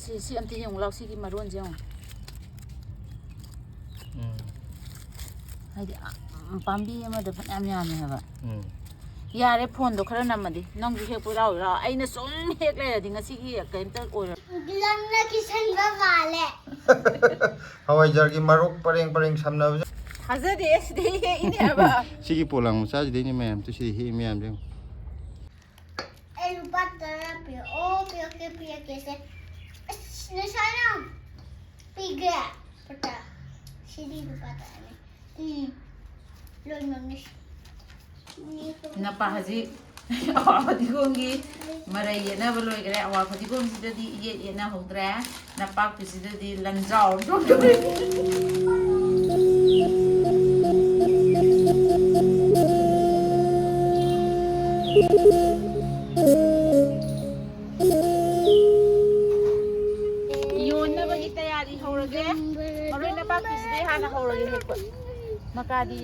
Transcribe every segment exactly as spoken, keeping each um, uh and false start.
ꯁꯤ ꯁꯤ ꯑꯝꯇ ꯌꯦꯡꯉꯨ ꯂꯥꯎ, ꯁꯤꯒꯤ ꯃꯔꯣꯟꯁꯦ ꯌꯦꯡꯉꯨ꯫ ꯎꯝ ꯍꯥꯏꯗꯤ ꯑ, ꯄꯥꯝꯕꯤ ꯑꯃꯗ ꯐꯅꯌꯥꯝ ꯌꯥꯝꯃꯦ ꯍꯥꯏꯕ꯫ ꯎꯝ ꯌꯥꯔꯦ, ꯐꯣꯟꯗꯣ ꯈꯔ ꯅꯝꯃꯗꯤ꯫ ꯅꯪꯁꯨ ꯍꯦꯛꯄ ꯂꯥꯎ ꯂꯥꯎ꯫ ꯑꯩꯅ ꯁꯨꯝ ꯍꯦꯛ ꯂꯩꯔꯗꯤ ꯉꯁꯤꯒꯤ ꯀꯩꯝꯇ ꯑꯣꯏꯔꯣꯏ꯫ ꯅꯪꯅ ꯀꯤꯁꯟꯕ ꯃꯥꯜꯂꯦ꯫ ꯍꯋꯥꯏꯖꯥꯔꯒꯤ ꯃꯔꯨ ꯄꯔꯦꯡ ꯄꯔꯦꯡ ꯁꯝꯅꯕꯁꯦ꯫ ꯊꯥꯖꯗꯦ, ꯁꯤꯗꯩ ꯍꯦꯛꯏꯅꯦ ꯍꯥꯏꯕ꯫ ꯁꯤꯒꯤ ꯄꯣꯂꯥꯡ ꯃꯆꯥꯁꯤꯗꯩꯅꯦ ꯃꯌꯥꯝ ꯁꯤꯗ ꯍꯦꯛꯏ ꯃꯌꯥꯝꯁꯦ꯫ ꯑꯩ ꯂꯨꯄꯥ ꯇꯔꯥ ꯄꯤꯔꯛꯑꯣ꯫ ꯄꯤꯔꯛꯀꯦ, ꯄꯤꯔꯛꯀꯦ ꯁꯦ꯫ ꯑꯁ, ꯅꯁꯥꯅ ꯄꯤꯒꯦ꯫ ꯂꯨꯄꯥ ꯇꯔꯥ꯫ ꯁꯤꯗꯤ ꯂꯨꯄꯥ ꯇꯔꯥꯅꯦ꯫ ꯎꯝ꯫ ꯂꯣꯏꯅꯃꯛꯅꯦ꯫ ꯅꯄꯥ ꯍꯧꯖꯤꯛ ꯑꯋꯥ ꯐꯗꯤꯒꯣꯝꯒꯤ ꯃꯔꯩ ꯌꯦꯠꯅꯕ ꯂꯣꯏꯈ꯭ꯔꯦ꯫ ꯑꯋꯥ ꯐꯗꯤꯒꯣꯝꯁꯤꯗꯗꯤ ꯏꯌꯦꯠ ꯌꯦꯠꯅꯍꯧꯗ꯭ꯔꯦ꯫ ꯅꯄꯥꯛꯄꯤꯁꯤꯗꯗꯤ ꯂꯟꯖꯥꯎ ꯊꯣꯛꯇꯣꯔꯦ꯫ ꯌꯣꯟꯅꯕꯒꯤ ꯇꯌꯥꯔꯤ ꯍꯧꯔꯒꯦ꯫ ꯃꯔꯣꯏ ꯅꯄꯥꯛꯄꯤꯁꯤꯗꯤ ꯍꯥꯟꯅ ꯍꯧꯔꯒꯦ ꯍꯦꯛꯄ꯫ ꯃꯀꯥꯗꯤ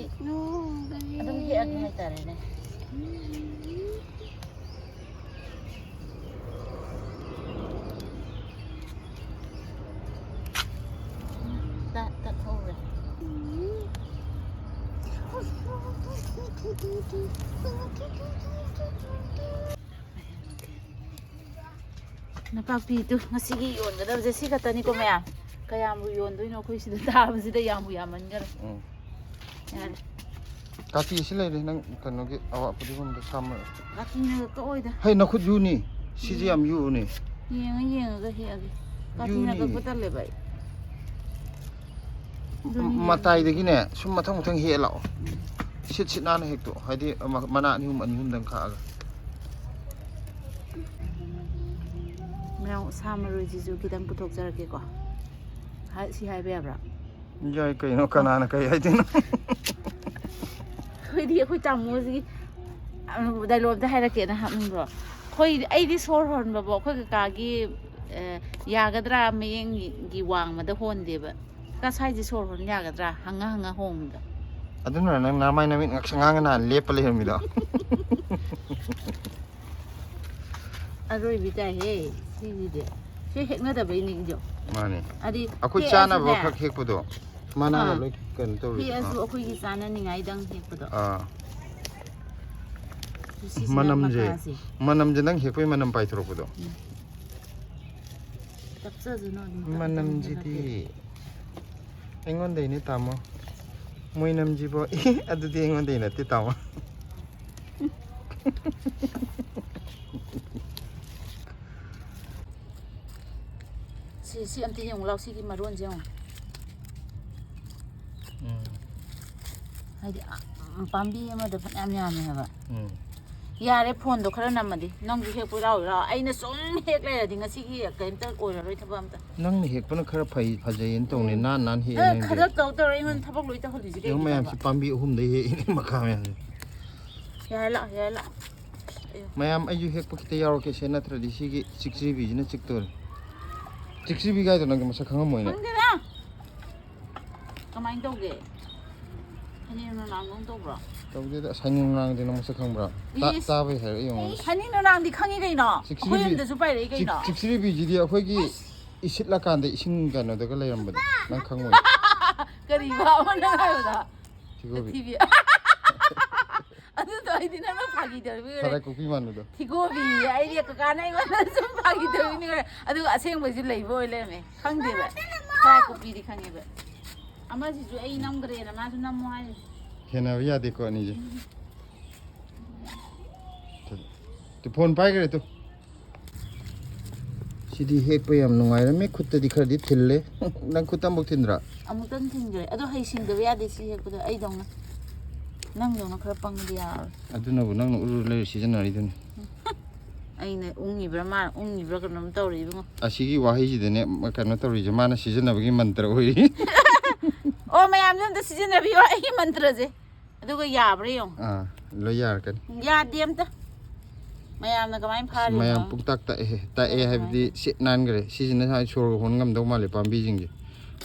ꯑꯗꯨꯝ ꯍꯦꯛꯑꯒꯦ ꯍꯥꯏꯇꯥꯔꯦꯅꯦ꯫ ꯇ- ꯇꯠꯍꯧꯔꯦ꯫ ꯅꯄꯥꯛꯄꯤꯗꯨ ꯉꯁꯤꯒꯤ ꯌꯣꯟꯒꯗꯕꯁꯦ ꯁꯤ ꯈꯛꯇꯅꯤꯀꯣ ꯃꯌꯥꯝ꯫ ꯀꯌꯥꯝꯕꯨ ꯌꯣꯟꯗꯣꯏꯅꯣ? ꯑꯩꯈꯣꯏ ꯁꯤꯗ ꯊꯥꯕꯁꯤꯗ ꯌꯥꯝꯕꯨ ꯌꯥꯝꯃꯟꯈꯔꯦ꯫ ꯎꯝ꯫ ꯌꯥꯔꯦ꯫ ꯀꯥꯇꯤ ꯑꯁꯤ ꯂꯩꯔꯦ ꯅꯪ ꯀꯩꯅꯣꯒꯤ ꯑꯋꯥ ꯐꯗꯤꯒꯣꯝꯗ ꯁꯥꯃꯔꯣꯏ꯫ ꯀꯥꯇꯤꯅꯒ ꯀꯛꯑꯣꯏꯗ꯫ ꯍꯩ, ꯅꯈꯨꯠ ꯌꯨꯅꯤ꯫ ꯁꯤꯁꯦ ꯌꯥꯝ ꯌꯨꯕꯅꯦ꯫ ꯌꯦꯡꯉ ꯌꯦꯡꯉꯒ ꯍꯦꯛꯑꯒꯦ꯫ ꯀꯥꯇꯤꯅ ꯌꯨꯅꯤ꯫ ꯀꯛꯄ ꯇꯜꯂꯦꯕ ꯑꯩ꯫ ꯑꯗꯨꯅꯤ꯫ ꯃꯇꯥꯏꯗꯒꯤꯅꯦ ꯁꯨꯝ ꯃꯊꯪ ꯃꯊꯪ ꯍꯦꯛꯑ ꯂꯥꯛꯑꯣ꯫ ꯁꯤꯠ ꯁꯤꯠ ꯅꯥꯟꯅ ꯍꯦꯛꯇꯣꯛꯑꯣ꯫ ꯍꯥꯏꯗꯤ ꯃ- ꯃꯅꯥ ꯑꯅꯤ ꯑꯍꯨꯝ, ꯑꯅꯤ ꯑꯍꯨꯝꯗꯪ ꯈꯥꯛꯑꯒ꯫ ꯃꯌꯥꯝ ꯁꯥ ꯃꯔꯣꯏꯁꯤꯁꯨ ꯈꯤꯇꯪ ꯄꯨꯊꯣꯛꯆꯔꯛꯀꯦꯀꯣ꯫ ꯍꯥꯏ, ꯁꯤ ꯍꯥꯏꯕ ꯌꯥꯕ꯭ꯔꯥ? ꯌꯥꯏ ꯀꯩꯅꯣ, ꯀꯅꯥꯅ ꯀꯩ ꯍꯥꯏꯗꯣꯏꯅꯣ? ꯑꯩꯈꯣꯏꯗꯤ ꯑꯩꯈꯣꯏ ꯇꯥꯃꯣꯁꯤꯒꯤ ꯗꯥꯏꯂꯣꯛ ꯑꯝꯇ ꯍꯥꯏꯔꯛꯀꯦꯅ ꯍꯥꯞꯅꯤꯡꯕ꯭ꯔꯣ? ꯑꯩꯈꯣꯏ, ꯑꯩꯗꯤ ꯁꯣꯔ ꯍꯣꯟꯕꯕꯨ ꯑꯩꯈꯣꯏ ꯀꯀꯥꯒꯤ, ꯑ, ꯌꯥꯒꯗ꯭ꯔꯥ ꯃꯌꯦꯡꯒꯤ ꯋꯥꯡꯃꯗ ꯍꯣꯟꯗꯦꯕ꯫ "ꯀꯀꯥ, ꯁ꯭ꯋꯥꯏꯁꯦ ꯁꯣꯔ ꯍꯣꯟ ꯌꯥꯒꯗ꯭ꯔꯥ?" ꯍꯪꯉ ꯍꯪꯉ ꯍꯣꯡꯕꯗꯣ꯫ ꯑꯗꯨꯅ ꯅꯪ ꯅꯃꯥꯏ ꯅꯃꯤꯠ ꯉꯥꯛꯁꯪ ꯉꯥꯡꯉ ꯅꯍꯥꯟ ꯂꯦꯞꯄ ꯂꯩꯔꯝꯃꯤꯗꯣ꯫ ꯑꯔꯣꯏꯕꯤ ꯇꯥꯏꯍꯦ ꯁꯤꯁꯤꯗꯤ꯫ ꯍꯦꯛ ꯍꯦꯛꯅꯗꯕꯩꯅꯦ ꯏꯖꯣ꯫ ꯃꯥꯅꯦ꯫ ꯑꯗꯤ ꯑꯩꯈꯣꯏ ꯍꯦꯛꯑꯁꯨꯅꯦ, ꯆꯥꯅꯕ ꯈꯛ ꯍꯦꯛꯄꯗꯣ ꯃꯅꯥꯅ ꯑꯥ꯫ ꯂꯣꯏ ꯀꯩꯅꯣ ꯇꯧꯔꯤꯗꯣ꯫ ꯍꯦꯛꯑꯁꯨ ꯑꯥ꯫ ꯑꯩꯈꯣꯏꯒꯤ ꯆꯥꯅꯅꯤꯡꯉꯥꯏꯗꯪ ꯍꯦꯛꯄꯗꯣ꯫ ꯑꯥ꯫ ꯁꯤꯁꯤꯅ ꯃꯅꯝꯁꯦ ꯃꯈꯥꯁꯦ꯫ ꯃꯅꯝꯁꯦ ꯅꯪ ꯍꯦꯛꯄꯩ ꯃꯅꯝ ꯄꯥꯏꯊꯣꯔꯛꯄꯗꯣ꯫ ꯇꯞꯆꯁꯅꯨ ꯑꯗꯨꯝ ꯃꯅꯝꯁꯤꯗꯤ ꯑꯩꯉꯣꯟꯗꯩꯅꯦ ꯇꯥꯃꯣ꯫ ꯃꯣꯏ ꯅꯝꯁꯤꯕꯣ꯫ ꯑꯦ, ꯑꯗꯨꯗꯤ ꯑꯩꯉꯣꯟꯗꯩ ꯅꯠꯇꯦ ꯇꯥꯃꯣ꯫ ꯁꯤ ꯁꯤ ꯑꯝꯇ ꯌꯦꯡꯉꯨ ꯂꯥꯎ, ꯁꯤꯒꯤ ꯃꯔꯣꯟꯁꯦ ꯌꯦꯡꯉꯨ꯫ ꯎꯝ꯫ ꯍꯥꯏꯗꯤ ꯑ, ꯄꯥꯝꯕꯤ ꯑꯃꯗ ꯐꯅꯌꯥꯝ ꯌꯥꯝꯃꯦ ꯍꯥꯏꯕ꯫ ꯎꯝ꯫ ꯌꯥꯔꯦ, ꯐꯣꯟꯗꯣ ꯈꯔ ꯅꯝꯃꯗꯤ꯫ ꯅꯪꯁꯨ ꯍꯦꯛꯄ ꯂꯥꯎ ꯂꯥꯎ꯫ ꯑꯩꯅ ꯁꯨꯝ ꯍꯦꯛ ꯂꯩꯔꯗꯤ ꯉꯁꯤꯒꯤ ꯀꯔꯤꯝꯇ ꯑꯣꯏꯔꯔꯣꯏ ꯊꯕꯛ ꯑꯝꯇ꯫ ꯅꯪꯅ ꯍꯦꯛꯄꯅ ꯈꯔ ꯐꯩ, ꯐꯖꯩꯌꯦꯅ ꯇꯧꯅꯤ꯫ ꯎꯝ꯫ ꯅꯥꯟ ꯅꯥꯟ ꯍꯦꯛꯑꯦ ꯅꯪ ꯅꯪꯗꯤ꯫ ꯈꯗꯛ ꯇꯧ ꯇꯧꯔ ꯑꯩꯉꯣꯟꯗ ꯊꯕꯛ ꯂꯣꯏ ꯇꯧꯍꯜꯂꯤꯁꯦ ꯌꯦꯡꯉꯨ ꯃꯌꯥꯝꯁꯤ, ꯀꯩꯒꯤꯅꯣꯕ? ꯄꯥꯝꯕꯤ ꯑꯍꯨꯝꯗꯩ ꯍꯦꯛꯏꯅꯦ ꯃꯈꯥ ꯃꯌꯥꯝꯁꯦ꯫ ꯌꯥꯔꯦ ꯂꯥꯛꯑꯣ, ꯌꯥꯔꯦ ꯂꯥꯛꯑꯣ꯫ ꯃꯌꯥꯝ ꯑꯩꯁꯨ ꯍꯦꯛꯄ ꯈꯤꯇ ꯌꯥꯎꯔꯛꯀꯦꯁꯦ, ꯅꯠꯇ꯭ꯔꯗꯤ ꯁꯤꯒꯤ ꯆꯤꯛꯆꯤꯕꯤꯁꯤꯅ ꯆꯤꯛꯇꯣꯔꯦ꯫ ꯆꯤꯛꯆꯤꯕꯤ ꯀꯥꯏꯗꯣ ꯅꯪꯗꯤ ꯃꯁꯛ ꯈꯪꯉꯝꯃꯣꯏꯅꯦ꯫ ꯈꯪꯗꯦꯗ꯫ ꯀꯃꯥꯏꯅ ꯇꯧꯒꯦ? ꯍꯌꯦꯡ ꯅꯨꯡꯗꯥꯡꯗꯧ ꯇꯧꯕ꯭ꯔꯣ? ꯇꯧꯗꯦꯗ, ꯁꯥꯏꯅꯤꯡ ꯅꯥꯡꯗꯤ ꯅꯪ ꯃꯁꯛ ꯈꯪꯕ꯭ꯔꯥ? ꯆꯥ-, ꯏꯁ꯫ ꯆꯥꯕꯩ ꯍꯥꯏꯔꯛꯑꯦ ꯌꯦꯡꯉꯣ꯫ ꯁꯥꯏꯅꯤꯡ ꯅꯨꯡꯗꯥꯡꯗꯤ ꯈꯪꯉꯤ ꯀꯩꯅꯣ꯫ ꯆꯤꯛꯆꯤꯕꯤ-, ꯑꯩꯈꯣꯏ ꯌꯨꯝꯗꯁꯨ ꯄꯥꯏꯔꯛꯏ ꯀꯩꯅꯣ꯫ ꯆꯤꯛ-, ꯆꯤꯛꯆꯤꯕꯤꯁꯤꯗꯤ ꯑꯩꯈꯣꯏꯒꯤ ꯏꯁꯤꯠꯂꯀꯥꯟꯗ ꯏꯁꯤꯡ ꯀꯩꯅꯣꯗꯒ ꯂꯩꯔꯝꯕꯗꯣ ꯅꯪ ꯈꯪꯉꯣꯏ꯫ ꯀꯔꯤꯕ ꯑꯃ ꯅꯪ ꯍꯥꯏꯕꯗꯣ? ꯊꯤꯒꯣꯕꯤ꯫ ꯊꯤꯕꯤ꯫ ꯑꯗꯨꯗꯣ ꯑꯩꯗꯤ ꯅꯪꯅ ꯐꯥꯒꯤ ꯇꯧꯔꯤꯕ ꯉꯥꯏꯔꯦ꯫ ꯊꯔꯥꯏ ꯀꯣꯛꯄꯤ ꯃꯥꯟꯕꯗꯣ꯫ ꯊꯤꯒꯣꯕꯤ ꯑꯩꯗꯤ ꯀꯀꯥꯅ ꯑꯩꯉꯣꯟꯗ ꯁꯨꯝ ꯐꯥꯒꯤ ꯇꯧꯔꯤꯕꯅꯤ ꯉꯥꯏꯔꯦ꯫ ꯑꯗꯨꯒ ꯑꯁꯦꯡꯕꯩꯁꯨ ꯂꯩꯕ ꯑꯣꯏ ꯂꯩꯔꯝꯃꯦ꯫ ꯈꯪꯗꯦꯕ꯫ ꯊꯔꯥꯏ ꯀꯣꯛꯄꯤꯗꯤ ꯈꯪꯉꯦꯕ꯫ ꯑꯃꯁꯤꯁꯨ ꯑꯩ ꯅꯝꯈ꯭ꯔꯦꯅ ꯃꯥꯁꯨ ꯅꯝꯃꯣ ꯍꯥꯏꯔꯤ꯫ ꯍꯦꯟꯅꯕ ꯌꯥꯗꯦꯀꯣ ꯑꯅꯤꯁꯦ꯫ ꯇꯨ, ꯐꯣꯟ ꯄꯥꯏꯈ꯭ꯔꯦ ꯇꯨ꯫ ꯁꯤꯗꯤ ꯍꯦꯛꯄ ꯌꯥꯝ ꯅꯨꯡꯉꯥꯏꯔꯝꯃꯤ꯫ ꯈꯨꯠꯇꯗꯤ ꯈꯔꯗꯤ ꯊꯤꯜꯂꯦ꯫ ꯅꯪ ꯈꯨꯠꯇ ꯑꯃꯨꯛ ꯊꯤꯟꯗ꯭ꯔꯥ? ꯑꯃꯨꯛꯇꯪ ꯊꯤꯟꯈ꯭ꯔꯦ꯫ ꯑꯗꯣ ꯍꯩ ꯁꯤꯡꯗꯕ ꯌꯥꯗꯦ ꯁꯤ ꯍꯦꯛꯄꯗ ꯑꯩꯗꯧꯅ꯫ ꯅꯪꯗꯧꯅ ꯈꯔ ꯄꯪꯉꯗꯤ ꯌꯥꯔꯣꯏ꯫ ꯑꯗꯨꯅꯕꯨ ꯅꯪꯅ ꯎꯔꯨ ꯂꯩꯔ ꯁꯤꯖꯤꯟꯅꯔꯤꯗꯨꯅꯤ꯫ ꯑꯩꯅ ꯎꯪꯉꯤꯕ꯭ꯔꯥ ꯃꯥꯅ ꯎꯪꯉꯤꯕ꯭ꯔꯥ ꯀꯩꯅꯣꯝ ꯇꯧꯔꯦ ꯏꯕꯨꯡꯉꯣ꯫ ꯑꯁꯤꯒꯤ ꯋꯥꯍꯩꯁꯤꯗꯅꯦ ꯃ-, ꯀꯩꯅꯣ ꯇꯧꯔꯤꯁꯦ, ꯃꯥꯅ ꯁꯤꯖꯤꯟꯅꯕꯒꯤ ꯃꯟꯇ꯭ꯔ ꯑꯣꯏꯔꯤ꯫ ꯑꯣ, ꯃꯌꯥꯝꯁꯨ ꯑꯝꯇ ꯁꯤꯖꯤꯟꯅꯕꯤꯌꯣ ꯑꯩꯒꯤ ꯃꯟꯇ꯭ꯔꯁꯦ꯫ ꯑꯗꯨꯒ ꯌꯥꯕ꯭ꯔꯥ ꯌꯦꯡꯉꯣ꯫ ꯑꯥ, ꯂꯣꯏ ꯌꯥꯔꯛꯀꯅꯤ꯫ ꯌꯥꯗꯦ ꯑꯝꯇ꯫ ꯃꯌꯥꯝꯅ ꯀꯃꯥꯏꯅ ꯐꯥꯔꯤꯅꯣ? ꯃꯌꯥꯝ ꯄꯨꯡꯇꯥꯛ ꯇꯥꯛꯑꯦ꯫ ꯇꯥꯛꯑꯦ ꯍꯥꯏꯕꯗꯤ ꯁꯤꯠ ꯅꯥꯟꯈ꯭ꯔꯦ꯫ ꯁꯤꯁꯤꯅ ꯁꯨꯃꯥꯏꯅ ꯁꯣꯔꯒ ꯍꯣꯟ ꯉꯝꯗꯧ ꯃꯥꯜꯂꯦ ꯄꯥꯝꯕꯤꯁꯤꯡꯁꯦ꯫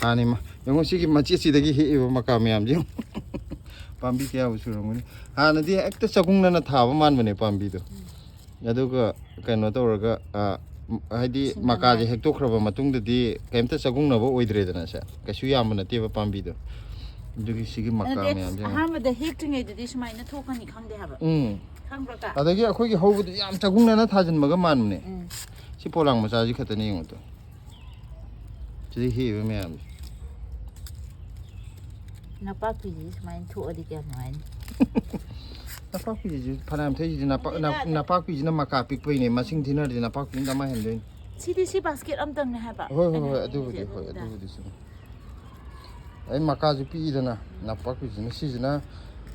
ꯍꯥꯟꯅ ꯏꯃꯥ-, ꯌꯦꯡꯉꯣ ꯁꯤꯒꯤ ꯃꯆꯦꯠꯁꯤꯗꯒꯤ ꯍꯦꯛꯏꯕ ꯃꯀꯥ ꯃꯌꯥꯝꯁꯦ ꯌꯦꯡꯉꯣ꯫ ꯄꯥꯝꯕꯤ ꯀꯌꯥꯕꯨ ꯁꯨꯔꯝꯒꯅꯤ꯫ ꯍꯥꯟꯅꯗꯤ ꯍꯦꯛꯇ ꯆꯒꯨꯡꯅꯅ ꯊꯥꯕ ꯃꯥꯟꯕꯅꯦ ꯄꯥꯝꯕꯤꯗꯣ꯫ ꯑꯗꯨꯒ ꯀꯩꯅꯣ ꯇꯧꯔꯒ, ꯑ, ꯍꯥꯏꯗꯤ ꯃꯀꯥꯁꯦ ꯍꯦꯛꯇꯣꯛꯈ꯭ꯔꯕ ꯃꯇꯨꯡꯗꯗꯤ ꯀꯩꯝꯇ ꯆꯒꯨꯡꯅꯕ ꯑꯣꯏꯗ꯭ꯔꯦꯗꯅ꯫ ꯁꯦ ꯀꯩꯁꯨ ꯌꯥꯝꯕ ꯅꯠꯇꯦꯕ ꯄꯥꯝꯕꯤꯗꯣ꯫ ꯑꯗꯨꯒꯤ ꯁꯤꯒꯤ ꯃꯀꯥ ꯅꯠꯇꯦ, ꯃꯌꯥꯝꯁꯦ ꯌꯦꯡꯉꯣ꯫ ꯑꯍꯥꯟꯕꯗ ꯍꯦꯛꯇ꯭ꯔꯤꯉꯩꯗꯗꯤ ꯁꯨꯃꯥꯏꯅ ꯊꯣꯛꯀꯅꯤ ꯈꯪꯗꯦ ꯍꯥꯏꯕ꯫ ꯎꯝ꯫ ꯈꯪꯕ꯭ꯔꯥ ꯀꯥ? ꯑꯗꯒꯤ ꯑꯩꯈꯣꯏꯒꯤ ꯍꯧꯕꯗꯣ ꯌꯥꯝ ꯆꯒꯨꯡꯅꯅ ꯊꯥꯖꯤꯟꯕꯒ ꯃꯥꯟꯕꯅꯦ꯫ ꯎꯝ꯫ ꯁꯤ ꯄꯣꯂꯥꯡ ꯃꯆꯥꯁꯤ ꯈꯛꯇꯅꯤ ꯌꯦꯡꯉꯣ ꯇꯨ꯫ ꯁꯤꯗ ꯍꯦꯛꯏꯕ ꯃꯌꯥꯝꯁꯦ꯫ ꯅꯄꯥꯛꯄꯤꯁꯤ ꯁꯨꯃꯥꯏꯅ ꯊꯣꯛꯑꯗꯤ ꯀꯌꯥꯝ ꯅꯨꯡꯉꯥꯏꯅꯤ? ꯅꯄꯥꯛꯄꯤꯁꯤꯁꯨ ꯐꯅꯌꯥꯝ ꯊꯣꯛꯏꯁꯤꯗꯤ ꯅꯄꯥꯛ-, ꯅ-, ꯅꯄꯥꯛꯄꯤꯁꯤꯅ ꯃꯀꯥ ꯄꯤꯛꯄꯩꯅꯦ꯫ ꯃꯁꯤꯡ ꯊꯤꯅꯔꯗꯤ ꯅꯄꯥꯛꯄꯤꯅ ꯗꯃꯥ ꯍꯦꯟꯗꯣꯏꯅꯤ꯫ ꯁꯤꯗꯤ ꯁꯤ ꯕꯥꯁꯀꯦꯠ ꯑꯝꯇꯪꯅꯦ ꯍꯥꯏꯕ꯫ ꯍꯣꯏ, ꯍꯣꯏ, ꯑꯩꯅ ꯍꯣꯏ, ꯍꯥꯏꯅꯤꯡꯉꯤꯁꯦ ꯑꯗꯨꯕꯨꯗꯤ, ꯍꯣꯏ, ꯑꯗꯨꯅꯤꯗ꯫ ꯑꯗꯨꯕꯨꯗꯤ ꯆꯨꯝꯃꯤ꯫ ꯑꯩ ꯃꯀꯥꯁꯨ ꯄꯤꯛꯏꯗꯅ, ꯅꯄꯥꯛꯄꯤꯁꯤꯅ, ꯁꯤꯁꯤꯅ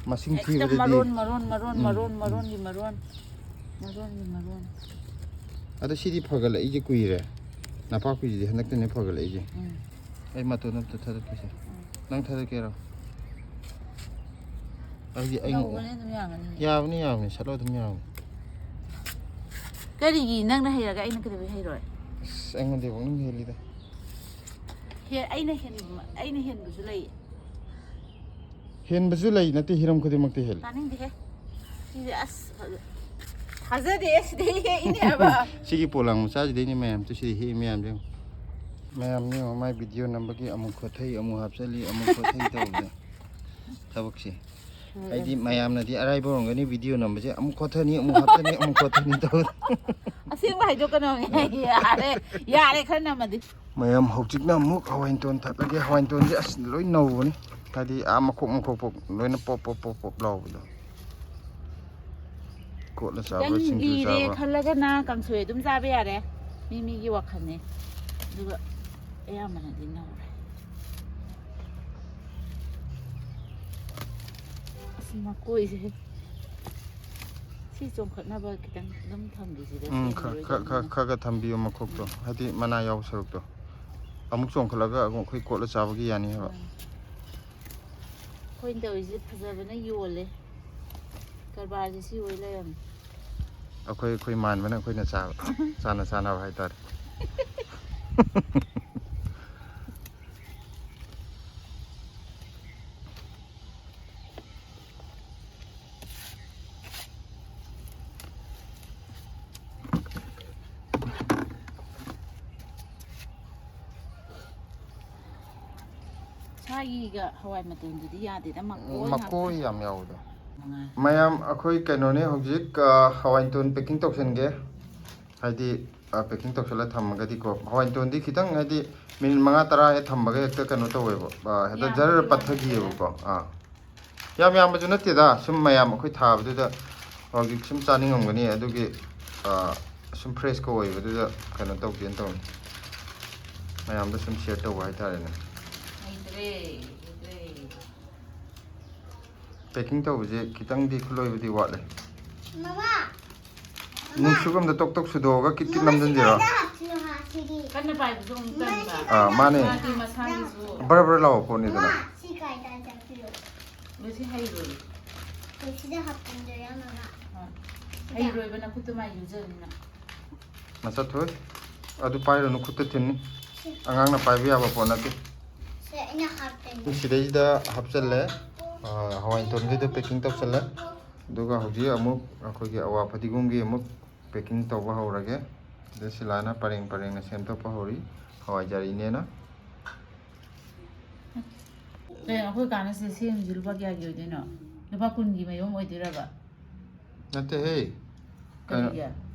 ꯃꯁꯤꯡ ꯍꯦꯛꯇ ꯊꯤꯕꯗꯗꯤ ꯃꯔꯣꯟ, ꯃꯔꯣꯟ, ꯃꯔꯣꯟ, ꯎꯝ, ꯃꯔꯣꯟ, ꯎꯝ꯫ ꯃꯔꯣꯟꯒꯤ ꯃꯔꯣꯟ꯫ ꯃꯔꯣꯟꯒꯤ ꯃꯔꯣꯟ꯫ ꯑꯗꯣ ꯁꯤꯗꯤ ꯐꯒꯠꯂꯛꯏꯁꯦ ꯀꯨꯏꯔꯦ꯫ ꯅꯄꯥꯛꯄꯤꯁꯤꯗꯤ ꯍꯟꯗꯛꯇꯅꯦ ꯐꯒꯠꯂꯛꯏꯁꯦ꯫ ꯎꯝ꯫ ꯑꯩ ꯃꯇꯣꯟ ꯑꯝꯇ ꯊꯥꯗꯠꯀꯦꯁꯦ꯫ ꯎꯝ꯫ ꯅꯪ ꯊꯥꯗꯠꯀꯦꯔꯣ? ꯑꯩꯗꯤ ꯑꯩ ꯂꯧꯕꯅꯦ ꯑꯗꯨꯝ ꯌꯥꯒꯅꯤ꯫ ꯌꯥꯕꯅꯤ, ꯌꯥꯕꯅꯤ, ꯁꯠꯂꯣ ꯑꯗꯨꯝ ꯌꯥꯕꯅꯤ꯫ ꯀꯔꯤꯒꯤ ꯅꯪꯅ ꯍꯩꯔꯒ ꯑꯩꯅ ꯀꯩꯗꯧꯕꯩ ꯍꯩꯔꯣꯏ? ꯑꯁ, ꯑꯩꯉꯣꯟꯗꯩ ꯄꯪꯍꯦꯟ ꯍꯦꯜꯂꯤꯗ꯫ ꯍꯦ-, ꯑꯩꯅ ꯍꯦꯟꯕ-, ꯑꯩꯅ ꯍꯦꯟꯕꯁꯨ ꯂꯩ꯫ ꯍꯦꯟꯕꯁꯨ ꯂꯩ ꯅꯠꯇꯦ, ꯍꯤꯔꯝ ꯈꯨꯗꯤꯡꯃꯛꯇ ꯍꯦꯜꯂꯤ꯫ ꯇꯥꯅꯤꯡꯗꯦꯍꯦ꯫ ꯁꯤꯗꯤ ꯑꯁ, ꯊꯥꯖꯗꯦ, ꯁꯤꯗꯩ ꯍꯦꯛꯏꯅꯦ ꯍꯥꯏꯕ꯫ ꯁꯤꯒꯤ ꯄꯣꯂꯥꯡ ꯃꯆꯥꯁꯤꯗꯩꯅꯦ ꯃꯌꯥꯝ, ꯁꯤꯗꯤ ꯍꯦꯛꯏ ꯃꯌꯥꯝꯁꯦ ꯌꯦꯡꯉꯣ꯫ ꯃꯌꯥꯝꯅꯦ ꯌꯦꯡꯉꯣ, ꯃꯥꯏ ꯚꯤꯗꯤꯑꯣ ꯅꯝꯕꯒꯤ ꯑꯃꯨꯛ ꯈꯣꯠꯊꯩ, ꯑꯃꯨꯛ ꯍꯥꯞꯆꯜꯂꯤ, ꯑꯃꯨꯛ ꯈꯣꯠꯊꯩ ꯇꯧꯕꯁꯦ꯫ ꯊꯕꯛꯁꯦ꯫ ꯍꯣꯏ, ꯑꯩꯗꯤ ꯑꯗꯨ ꯃꯌꯥꯝꯅꯗꯤ ꯑꯔꯥꯏꯕ ꯑꯣꯏꯔꯝꯒꯅꯤ, ꯚꯤꯗꯤꯑꯣ ꯅꯝꯕꯁꯦ ꯑꯃꯨꯛ ꯈꯣꯠꯊꯅꯤ, ꯑꯃꯨꯛ ꯍꯥꯞꯆꯅꯤ, ꯑꯃꯨꯛ ꯈꯣꯠꯊꯅꯤ ꯇꯧꯕ꯫ ꯑꯁꯦꯡꯕ ꯍꯥꯏꯗꯣꯛꯀꯅꯣ꯫ ꯌꯥꯔꯦ, ꯌꯥꯔꯦ, ꯈꯔ ꯅꯝꯃꯗꯤ꯫ ꯃꯌꯥꯝ ꯍꯧꯖꯤꯛꯅ ꯑꯃꯨꯛ ꯍꯋꯥꯏ ꯃꯇꯣꯟ ꯊꯠꯂꯒꯦ꯫ ꯍꯋꯥꯏ ꯃꯇꯣꯟꯁꯦ ꯑꯁ ꯂꯣꯏ ꯅꯧꯕꯅꯤ, ꯍꯥꯏꯗꯤ ꯑꯥ ꯃꯈꯣꯛ ꯃꯈꯣꯛ ꯐꯥꯎ ꯂꯣꯏꯅ ꯄꯣꯞ ꯄꯣꯞ ꯄꯣꯞ ꯄꯣꯞ ꯂꯥꯎꯕꯗꯣ꯫ ꯀꯣꯠꯂ ꯆꯥꯕ꯭ꯔꯥ, ꯈꯤꯇꯪ ꯁꯤꯡꯖꯨ ꯂꯤꯔꯦ ꯆꯥꯕ꯭ꯔꯥ? ꯈꯜꯂꯒꯅ ꯀꯥꯡꯁꯣꯏ ꯑꯗꯨꯝ ꯆꯥꯕ ꯌꯥꯔꯦ, ꯃꯤ ꯃꯤꯒꯤ ꯋꯥꯈꯜꯅꯦ꯫ ꯑꯗꯨꯒ ꯑꯌꯥꯝꯕꯅꯗꯤ ꯅꯧꯔꯦ꯫ ꯑꯁ, ꯃꯀꯣꯏꯁꯦ ꯁꯤ ꯆꯣꯡꯈꯠꯅꯕ ꯈꯤꯇꯪ ꯑꯗꯨꯝ ꯊꯝꯈꯤꯁꯤꯗ, ꯎꯝ, ꯁꯦꯝꯃꯔꯣꯏꯗꯕꯅꯤꯅ꯫ ꯈꯔ, ꯈꯔ, ꯈꯔ, ꯈꯔ ꯊꯝꯕꯤꯌꯣ ꯃꯈꯣꯛꯇꯣ, ꯎꯝ꯫ ꯍꯥꯏꯗꯤ ꯃꯅꯥ ꯌꯥꯎꯕ ꯁꯔꯨꯛꯇꯣ꯫ ꯑꯃꯨꯛ ꯆꯣꯡꯈꯠꯂꯒ ꯑꯃꯨꯛ ꯑꯩꯈꯣꯏ ꯀꯣꯠꯂ ꯆꯥꯕꯒꯤ ꯌꯥꯅꯤ ꯍꯥꯏꯕ꯫ ꯎꯝ꯫ ꯑꯩꯈꯣꯏꯅ ꯇꯧꯔꯤꯁꯦ ꯐꯖꯕꯅ ꯌꯣꯜꯂꯦ, ꯀꯔꯕꯥꯔꯁꯦ ꯁꯤ ꯑꯣꯏ ꯂꯩꯔꯝꯃꯦ꯫ ꯑꯩꯈꯣꯏ, ꯑꯩꯈꯣꯏ ꯃꯥꯟꯕꯅ ꯑꯩꯈꯣꯏꯅ ꯆꯥꯕ, ꯆꯥꯅ ꯆꯥꯅꯕ ꯍꯥꯏꯇꯥꯔꯦ꯫ ꯃꯥꯒꯤꯒ ꯍꯋꯥꯏ ꯃꯇꯣꯟꯗꯨꯗꯤ ꯌꯥꯗꯦꯗ, ꯃꯀꯣꯏ ꯉꯥꯛꯇ꯫ ꯃꯀꯣꯏ ꯌꯥꯝ ꯌꯥꯎꯕꯗꯣ꯫ ꯃꯉꯥ꯫ ꯃꯌꯥꯝ, ꯑꯩꯈꯣꯏ ꯀꯩꯅꯣꯅꯦ ꯍꯧꯖꯤꯛ, ꯑ, ꯍꯋꯥꯏ ꯃꯇꯣꯟ packing ꯇꯧꯁꯟꯒꯦ꯫ ꯍꯥꯏꯗꯤ, ꯑ, packing ꯇꯧꯁꯜꯂ ꯊꯝꯃꯒꯗꯤꯀꯣ, ꯍꯋꯥꯏ ꯃꯇꯣꯟꯗꯤ ꯈꯤꯇꯪ ꯍꯥꯏꯗꯤ minute ꯃꯉꯥ ꯇꯔꯥ ꯍꯦꯛ ꯊꯝꯕꯒ ꯍꯦꯛꯇ ꯀꯩꯅꯣ ꯇꯧꯋꯦꯕ, ꯑ, ꯍꯦꯛꯇ ꯖꯔ ꯌꯥꯝꯕꯗꯤ ꯄꯠꯊꯈꯤꯑꯕꯀꯣ꯫ ꯑꯥ, ꯌꯥꯝ ꯌꯥꯝꯕꯁꯨ ꯅꯠꯇꯦꯗ, ꯁꯨꯝ ꯃꯌꯥꯝ ꯑꯩꯈꯣꯏ ꯊꯥꯕꯗꯨꯗ ꯍꯧꯖꯤꯛ ꯁꯨꯝ ꯆꯥꯅꯤꯡꯉꯝꯒꯅꯤ, ꯑꯗꯨꯒꯤ, ꯑ, ꯁꯨꯝ fresh ꯀ ꯑꯣꯏꯕꯗꯨꯗ ꯀꯩꯅꯣ ꯇꯧꯒꯦꯅ ꯇꯧꯅꯤ, ꯃꯌꯥꯝꯗ ꯁꯨꯝ share ꯇꯧꯕ ꯍꯥꯏꯇꯥꯔꯦꯅꯦ꯫ ꯍꯩꯇ꯭ꯔꯦ, ꯍꯩꯇ꯭ꯔꯦ꯫ Packing ꯇꯧꯕꯁꯦ ꯈꯤꯇꯪꯗꯤ ꯈꯨꯠꯂꯣꯏꯕꯗꯤ ꯋꯥꯠꯂꯦ꯫ ꯃꯃꯥ꯫ ꯅꯨꯡꯁꯨꯛ ꯑꯝꯗ ꯇꯣꯛ ꯇꯣꯛ ꯁꯨꯗꯣꯛꯑꯒ ꯀꯤꯠ ꯀꯤꯠ ꯃꯃꯥ, ꯅꯝꯁꯤꯟꯁꯤꯔꯣ? ꯁꯤꯗ ꯍꯥꯞꯁꯤꯔꯣ, ꯍꯥꯞꯁꯤꯗꯤ? ꯀꯟꯅ ꯄꯥꯏꯕꯁꯨ ꯑꯃꯨꯛ ꯇꯟꯕ꯫ ꯑꯥ, ꯃꯥꯅꯦ꯫ ꯃꯥꯗꯤ ꯃꯁꯥꯒꯤꯁꯨ꯫ ꯕꯔ ꯕꯔ ꯂꯥꯎꯕ ꯄꯣꯠꯅꯤꯗꯅ꯫ ꯃꯃꯥ, ꯁꯤ ꯀꯥꯏꯗ ꯆꯠꯄꯤꯔꯣ? ꯃꯁꯤ ꯍꯩꯔꯣꯏ꯫ ꯁꯤꯗ ꯍꯥꯞꯆꯤꯟꯗꯣꯏꯔꯥ, ꯃꯃꯥ? ꯍꯣꯏ꯫ ꯍꯩꯔꯣꯏꯕ, ꯅꯈꯨꯠꯇꯣ ꯃꯥꯏ ꯌꯨꯖꯅꯤꯅ꯫ ꯃꯆꯠꯊꯣꯏ, ꯑꯗꯨ ꯄꯥꯏꯔꯨꯅꯨ, ꯈꯨꯠꯇ ꯊꯤꯟꯅꯤ꯫ ꯑꯉꯥꯡꯅ ꯄꯥꯏꯕ ꯌꯥꯕ ꯄꯣꯠ ꯅꯠꯇꯦ꯫ ꯁꯦ, ꯑꯩꯅ ꯍꯥꯞꯇꯣꯏꯅꯦ꯫ ꯁꯤꯗꯩꯁꯤꯗ ꯍꯥꯞꯆꯜꯂꯦ꯫ ꯑꯥ, ꯍꯋꯥꯏ ꯃꯇꯣꯟꯈꯩꯗꯣ packing ꯇꯧꯁꯜꯂꯦ꯫ ꯑꯗꯨꯒ ꯍꯧꯖꯤꯛ ꯑꯃꯨꯛ ꯑꯩꯈꯣꯏꯒꯤ ꯑꯋꯥ ꯐꯗꯤꯒꯣꯝꯒꯤ ꯑꯃꯨꯛ packing ꯇꯧꯕ ꯍꯧꯔꯒꯦ꯫ ꯑꯗ ꯁꯤꯂꯥꯅ ꯄꯔꯦꯡ ꯄꯔꯦꯡꯅ ꯁꯦꯝꯗꯣꯛꯄ ꯍꯧꯔꯤ, ꯍꯋꯥꯏꯖꯥꯔ ꯏꯅꯦꯅ꯫ ꯀꯩꯅꯣ, ꯑꯩꯈꯣꯏ ꯀꯥꯟꯅꯁꯦ ꯁꯦꯝꯁꯤ ꯂꯨꯄꯥ ꯀꯌꯥꯒꯤ ꯑꯣꯏꯗꯣꯏꯅꯣ? ꯂꯨꯄꯥ ꯀꯨꯟꯒꯤ ꯃꯌꯣꯝ ꯑꯣꯏꯗꯣꯏꯔꯕ? ꯅꯠꯇꯦꯍꯦ꯫ ꯀꯩꯅꯣ, ꯀꯔꯤꯒꯤ?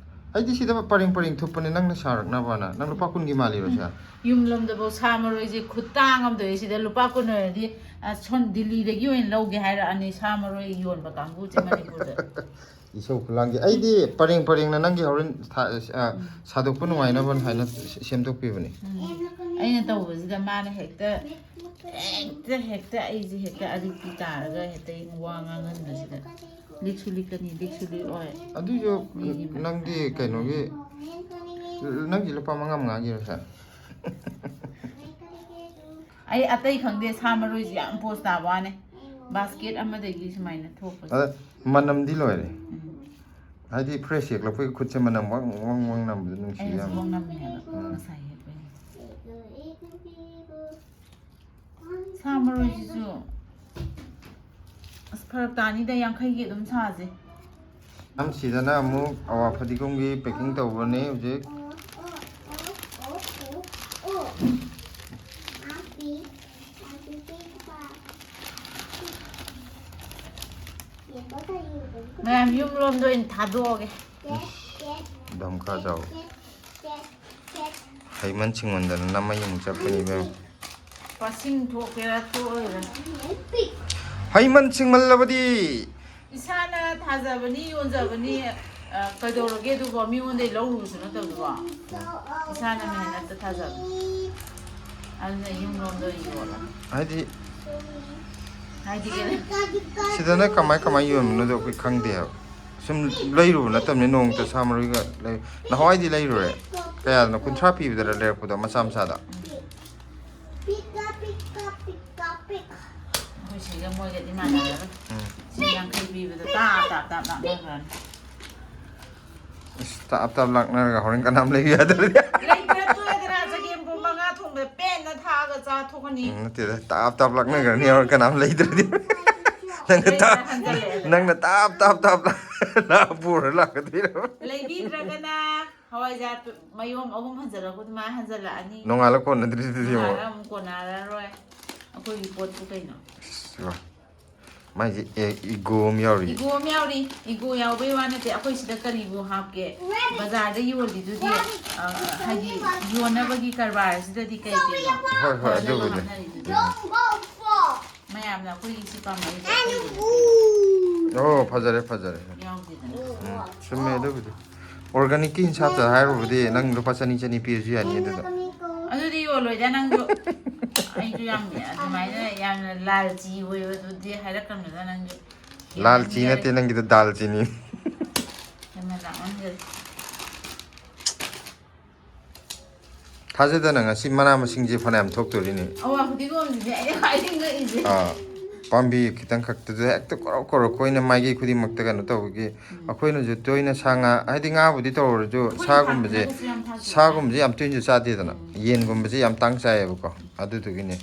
ꯑꯩꯗꯤ ꯁꯤꯗ ꯄꯔꯦꯡ ꯄꯔꯦꯡ ꯊꯨꯞꯄꯅꯦ, ꯅꯪꯅ ꯁꯥꯔꯛꯅꯕꯅ꯫ ꯅꯪ ꯂꯨꯄꯥ ꯀꯨꯟꯒꯤ ꯃꯥꯜꯂꯤꯔꯣ ꯁꯦ? ꯌꯨꯝ ꯂꯣꯝꯗꯐꯥꯎ ꯁꯥ ꯃꯔꯣꯏꯁꯦ ꯈꯨꯇꯥꯡ ꯑꯃ ꯇꯧꯋꯦ, ꯁꯤꯗ ꯂꯨꯄꯥ ꯀꯨꯟ ꯑꯣꯏꯔꯗꯤ, ꯑ, ꯁꯣꯝ ꯗꯤꯜꯂꯤꯗꯒꯤ ꯑꯣꯏꯅ ꯂꯧꯒꯦ ꯍꯥꯏꯔꯛꯑꯅꯤ ꯁꯥ ꯃꯔꯣꯏ ꯌꯣꯟꯕ ꯀꯥꯡꯕꯨꯁꯦ ꯃꯅꯤꯄꯨꯔꯗ꯫ ꯏꯁꯧ ꯈꯨꯂꯥꯡꯒꯤ꯫ ꯑꯩꯗꯤ ꯄꯔꯦꯡ ꯄꯔꯦꯡꯅ ꯅꯪꯒꯤ ꯍꯣꯔꯦꯟ ꯊꯥ-, ꯑ, ꯁꯥꯗꯣꯛꯄ ꯅꯨꯡꯉꯥꯏꯅꯕ ꯍꯥꯏꯅ ꯁꯦꯝꯗꯣꯛꯄꯤꯕꯅꯤ꯫ ꯎꯝ꯫ ꯑꯩꯅ ꯇꯧꯕꯁꯤꯗ ꯃꯥꯅ ꯍꯦꯛꯇ, ꯍꯦꯛꯇ, ꯍꯦꯛꯇ ꯑꯩꯁꯦ ꯍꯦꯛꯇ ꯑꯔꯤꯛꯄꯤ ꯇꯥꯔꯒ ꯍꯦꯛꯇ ꯋꯥ ꯉꯥꯡꯍꯟꯕꯁꯤꯗ ꯂꯤꯛꯁꯨ ꯂꯤꯛꯀꯅꯤ, ꯂꯤꯛꯁꯨ ꯂꯤꯛꯑꯣꯏ꯫ ꯑꯗꯨꯏꯁꯨ ꯃꯤꯒꯤ ꯅꯪꯗꯤ ꯃꯈꯥꯗ ꯀꯩꯅꯣꯒꯤ, ꯅꯪꯒꯤ ꯂꯨꯄꯥ ꯃꯉꯥ ꯃꯉꯥꯒꯤꯔꯣ ꯁꯦ? ꯑꯩ ꯑꯇꯩ ꯈꯪꯗꯦ, ꯁꯥ ꯃꯔꯣꯏꯁꯦ ꯌꯥꯝ ꯄꯣꯁ ꯇꯥꯕ ꯋꯥꯅꯦ꯫ ꯕꯥꯁꯀꯦꯠ ꯑꯃꯗꯒꯤ ꯁꯨꯃꯥꯏꯅ ꯊꯣꯛꯄꯁꯦ꯫ ꯑꯗ ꯃꯅꯝꯗꯤ ꯂꯣꯏꯔꯦ꯫ ꯎꯝ꯫ ꯍꯥꯏꯗꯤ fresh ꯍꯦꯛꯂꯛꯄꯒꯤ ꯈꯨꯠꯁꯦ ꯃꯅꯝ ꯋꯪ ꯋꯪ ꯋꯪ ꯅꯝꯕꯗꯣ ꯅꯨꯡꯁꯤ ꯑꯩꯅꯁꯨ ꯌꯥꯝ꯫ ꯋꯪ ꯅꯝꯃꯦ ꯍꯥꯏꯕ ꯉꯁꯥꯏ ꯍꯦꯛꯄꯩ꯫ ꯁꯥ ꯃꯔꯣꯏꯁꯤꯁꯨ ꯑꯁ ꯐꯔꯛ ꯇꯥꯅꯤꯗ, ꯌꯥꯡꯈꯩꯒꯤ ꯑꯗꯨꯝ ꯁꯥꯁꯦ꯫ ꯌꯥꯝ ꯁꯤꯗꯅ ꯑꯃꯨꯛ ꯑꯋꯥ ꯐꯗꯤꯒꯣꯝꯒꯤ packing ꯇꯧꯕꯅꯤ ꯍꯧꯖꯤꯛ꯫ ꯃꯌꯥꯝ ꯌꯨꯝ ꯂꯣꯝꯗ ꯑꯣꯏꯅ ꯊꯥꯗꯣꯛꯑꯒꯦ꯫ ꯗꯝꯈꯥ ꯆꯥꯎ꯫ ꯍꯩꯃꯟ ꯁꯤꯡꯃꯟꯗꯅ ꯅꯃꯩ ꯑꯃꯨꯛ ꯆꯠꯄꯅꯤ ꯏꯕꯦꯝꯃ꯫ ꯄꯥꯁꯤꯡ ꯊꯣꯛꯀꯦꯔꯥ ꯊꯣꯛꯑꯣꯏꯔꯥ꯫ ꯍꯩꯃꯟ ꯁꯤꯡꯃꯜꯂꯕꯗꯤ꯫ ꯏꯁꯥꯅ ꯊꯥꯖꯕꯅꯤ, ꯌꯣꯟꯖꯕꯅꯤ, ꯑ, ꯀꯩꯗꯧꯔꯒꯦ ꯑꯗꯨꯕꯣ? ꯃꯤꯉꯣꯟꯗꯩ ꯂꯧꯔꯨꯕꯁꯨ ꯅꯠꯇꯕꯗꯨꯕꯣ꯫ ꯏꯁꯥꯅ ꯃꯦꯍꯅꯠꯇ ꯊꯥꯖꯕꯅꯤ꯫ ꯑꯗꯨꯅ ꯌꯨꯝ ꯂꯣꯝꯗ ꯑꯣꯏꯅ ꯌꯣꯜꯂꯣ꯫ ꯍꯥꯏꯗꯤ ꯍꯥꯏꯗꯤ ꯀꯩꯅꯣ? ꯁꯤꯗꯅ ꯀꯃꯥꯏ ꯀꯃꯥꯏ ꯌꯣꯟꯕꯅꯣꯗꯣ ꯑꯩꯈꯣꯏ ꯈꯪꯗꯦ ꯍꯥꯏꯕ꯫ ꯁꯨꯝ ꯂꯩꯔꯨꯕ ꯅꯠꯇꯕꯅꯤ, ꯅꯣꯡꯃꯇ ꯁꯥ ꯃꯔꯣꯏꯒ ꯂꯩ-, ꯅꯍꯥꯟꯋꯥꯏꯗꯤ ꯂꯩꯔꯨꯔꯦ꯫ ꯀꯌꯥꯗꯅꯣ? ꯀꯨꯟꯊ꯭ꯔꯥ ꯄꯤꯕꯗꯔ ꯂꯩꯔꯛꯄꯗꯣ, ꯃꯆꯥ ꯃꯆꯥꯗ? ꯑꯩꯈꯣꯏ ꯁꯤꯒ ꯃꯣꯏꯒꯗꯤ ꯃꯥꯟꯅꯔꯔꯣꯏ꯫ ꯎꯝ꯫ ꯁꯤ ꯌꯥꯡꯈꯩ ꯄꯤꯕꯗꯣ ꯇꯥꯞ ꯇꯥꯞ ꯇꯥꯞ ꯂꯥꯞꯅꯈ꯭ꯔꯅꯤ꯫ ꯑꯁ, ꯇꯥꯞ ꯇꯥꯞ ꯂꯥꯛꯅꯔꯒ ꯍꯣꯔꯦꯟ ꯀꯅꯥꯝ ꯂꯩꯕ ꯌꯥꯗ꯭ꯔꯗꯤ꯫ ꯂꯩꯇ꯭ꯔ ꯇꯣꯛꯑꯦꯗꯅ, ꯆꯒꯦꯝ ꯄꯣꯝꯕ ꯉꯥ ꯊꯣꯡꯕꯗ ꯄꯦꯟꯅ ꯊꯥꯛꯑꯒ ꯆꯥꯊꯣꯛꯀꯅꯤ꯫ ꯎꯝ, ꯅꯠꯇꯦꯗ, ꯇꯥꯞ ꯇꯥꯞ ꯂꯥꯛꯅꯈ꯭ꯔꯅꯤ ꯍꯣꯔꯦꯟ ꯀꯅꯥꯝ ꯂꯩꯇ꯭ꯔꯗꯤ꯫ ꯅꯪꯅ ꯂꯩꯇ꯭ꯔ ꯇꯥꯞ, ꯍꯟꯖꯜꯂꯛꯑꯦꯗꯅ꯫ ꯅꯪꯅ ꯇꯥꯞ ꯇꯥꯞ ꯇꯥꯞ ꯂꯥꯛ-, ꯂꯥꯛ-, ꯄꯨꯔ ꯂꯥꯛꯀꯗꯣꯏꯔꯕ? ꯂꯩꯕꯤꯗ꯭ꯔꯒꯅ ꯍꯋꯥꯏꯖꯥꯔ ꯃꯌꯣꯝ ꯑꯍꯨꯝ ꯍꯟꯖꯜꯂꯛꯄ ꯑꯗꯨꯃꯥꯏꯅ ꯍꯟꯖꯜꯂꯛꯑꯅꯤ꯫ ꯅꯣꯡꯉꯥꯜꯂ ꯀꯣꯟꯅꯗ꯭ꯔꯤꯗꯨꯗꯤ ꯑꯃꯨꯛ꯫ ꯅꯣꯡꯉꯥꯜꯂ ꯑꯃꯨꯛ ꯀꯣꯟꯅꯔꯔꯣꯏ꯫ ꯑꯩꯈꯣꯏꯒꯤ ꯄꯣꯠꯄꯨ ꯀꯩꯅꯣ? ꯑꯁ, ꯃꯥꯏꯁꯦ, ꯑꯦ, ꯏꯒꯣ ꯑꯃ ꯌꯥꯎꯔꯤ꯫ ꯏꯒꯣ ꯑꯃ ꯌꯥꯎꯔꯤ꯫ ꯏꯒꯣ ꯌꯥꯎꯕꯩ ꯋꯥ ꯅꯠꯇꯦ, ꯑꯩꯈꯣꯏ ꯁꯤꯗ ꯀꯔꯤꯕꯨ ꯍꯥꯞꯀꯦ? ꯕꯖꯥꯔꯗ ꯌꯣꯜꯂꯤꯗꯨꯗꯤ, ꯑ, ꯍꯥꯏꯗꯤ, ꯌꯣꯟꯅꯕꯒꯤ ꯀꯔꯕꯥꯔꯁꯤꯗꯗꯤ ꯀꯩ ꯀꯩꯅꯣ? ꯍꯣꯏ, ꯍꯣꯏ, ꯌꯣꯟꯅꯕ ꯑꯗꯨꯕꯨꯗꯤ꯫ ꯍꯥꯞꯅꯔꯤꯗꯨꯗꯤ꯫ ꯃꯌꯥꯝꯅ ꯑꯩꯈꯣꯏꯒꯤ ꯁꯤ ꯄꯥꯝꯅꯔꯤꯁꯦ ꯑꯩꯈꯣꯏꯒꯤ꯫ ꯑꯣ, ꯐꯖꯔꯦ, ꯐꯖꯔꯦ꯫ ꯌꯥꯎꯗꯦꯗꯅ꯫ ꯎꯝ, ꯆꯨꯝꯃꯦ ꯑꯗꯨꯕꯨꯗꯤ꯫ ꯑꯣꯔꯒꯥꯅꯤꯛꯀꯤ ꯍꯤꯡꯁꯥꯞꯇ ꯍꯥꯏꯔꯨꯕꯗꯤ ꯅꯪ ꯂꯨꯄꯥ ꯆꯅꯤ, ꯆꯅꯤ ꯄꯤꯔꯁꯨ ꯌꯥꯅꯤ ꯑꯗꯨꯗ꯫ ꯑꯗꯨꯗꯤ ꯌꯣꯜꯂꯣꯏꯗ ꯅꯪꯁꯨ꯫ ꯑꯩꯁꯨ ꯌꯥꯝ ꯑꯗꯨꯃꯥꯏꯅ ꯌꯥꯝꯅ ꯂꯥꯜꯆꯤ ꯑꯣꯏꯕꯗꯨꯗꯤ ꯍꯥꯏꯔꯛꯀꯅꯨꯗ ꯅꯪꯁꯨ꯫ ꯂꯥꯜꯆꯤ ꯅꯠꯇꯦ, ꯅꯪꯒꯤꯗꯣ ꯗꯥꯜꯆꯤꯅꯤ꯫ ꯌꯥꯝꯅ ꯂꯥꯛꯃꯟꯈ꯭ꯔꯦ꯫ ꯊꯥꯖꯗꯅ ꯉꯁꯤ ꯃꯅꯥ ꯃꯁꯤꯡꯁꯦ ꯐꯅꯌꯥꯝ ꯊꯣꯛꯇꯣꯔꯤꯅꯦ꯫ ꯑꯋꯥ ꯐꯗꯤꯒꯣꯝꯁꯤꯗꯤ ꯑꯩ ꯈ꯭ꯋꯥꯏꯗꯒꯤ ꯉꯛꯏꯁꯦ꯫ ꯑꯥ, ꯄꯥꯝꯕꯤ ꯈꯤꯇꯪ ꯈꯛꯇꯗ ꯍꯦꯛꯇ ꯀꯣꯔꯣꯛ ꯀꯣꯔꯣꯛ ꯑꯩꯈꯣꯏꯅ ꯃꯥꯏꯀꯩ ꯈꯨꯗꯤꯡꯃꯛꯇ ꯀꯩꯅꯣ ꯇꯧꯕꯒꯤ꯫ ꯎꯝ꯫ ꯑꯩꯈꯣꯏꯅꯁꯨ ꯇꯣꯏꯅ ꯁꯥ ꯉꯥ, ꯍꯥꯏꯗꯤ ꯉꯥꯕꯨꯗꯤ ꯇꯧꯔꯁꯨ, ꯑꯩꯈꯣꯏ ꯁꯥꯒꯨꯝꯕꯁꯦ, ꯊꯥꯡꯖꯤꯡꯒꯁꯨ ꯌꯥꯝ ꯊꯥꯛꯇ꯭ꯔꯥ? ꯁꯥꯒꯨꯝꯕꯁꯦ ꯌꯥꯝ ꯇꯣꯏꯅꯁꯨ ꯆꯥꯗꯦꯗꯅ꯫ ꯎꯝ꯫ ꯌꯦꯟꯒꯨꯝꯕꯁꯦ ꯌꯥꯝ ꯇꯥꯡ ꯆꯥꯏꯌꯦꯕꯀꯣ꯫ ꯑꯗꯨꯗꯨꯒꯤꯅꯦ꯫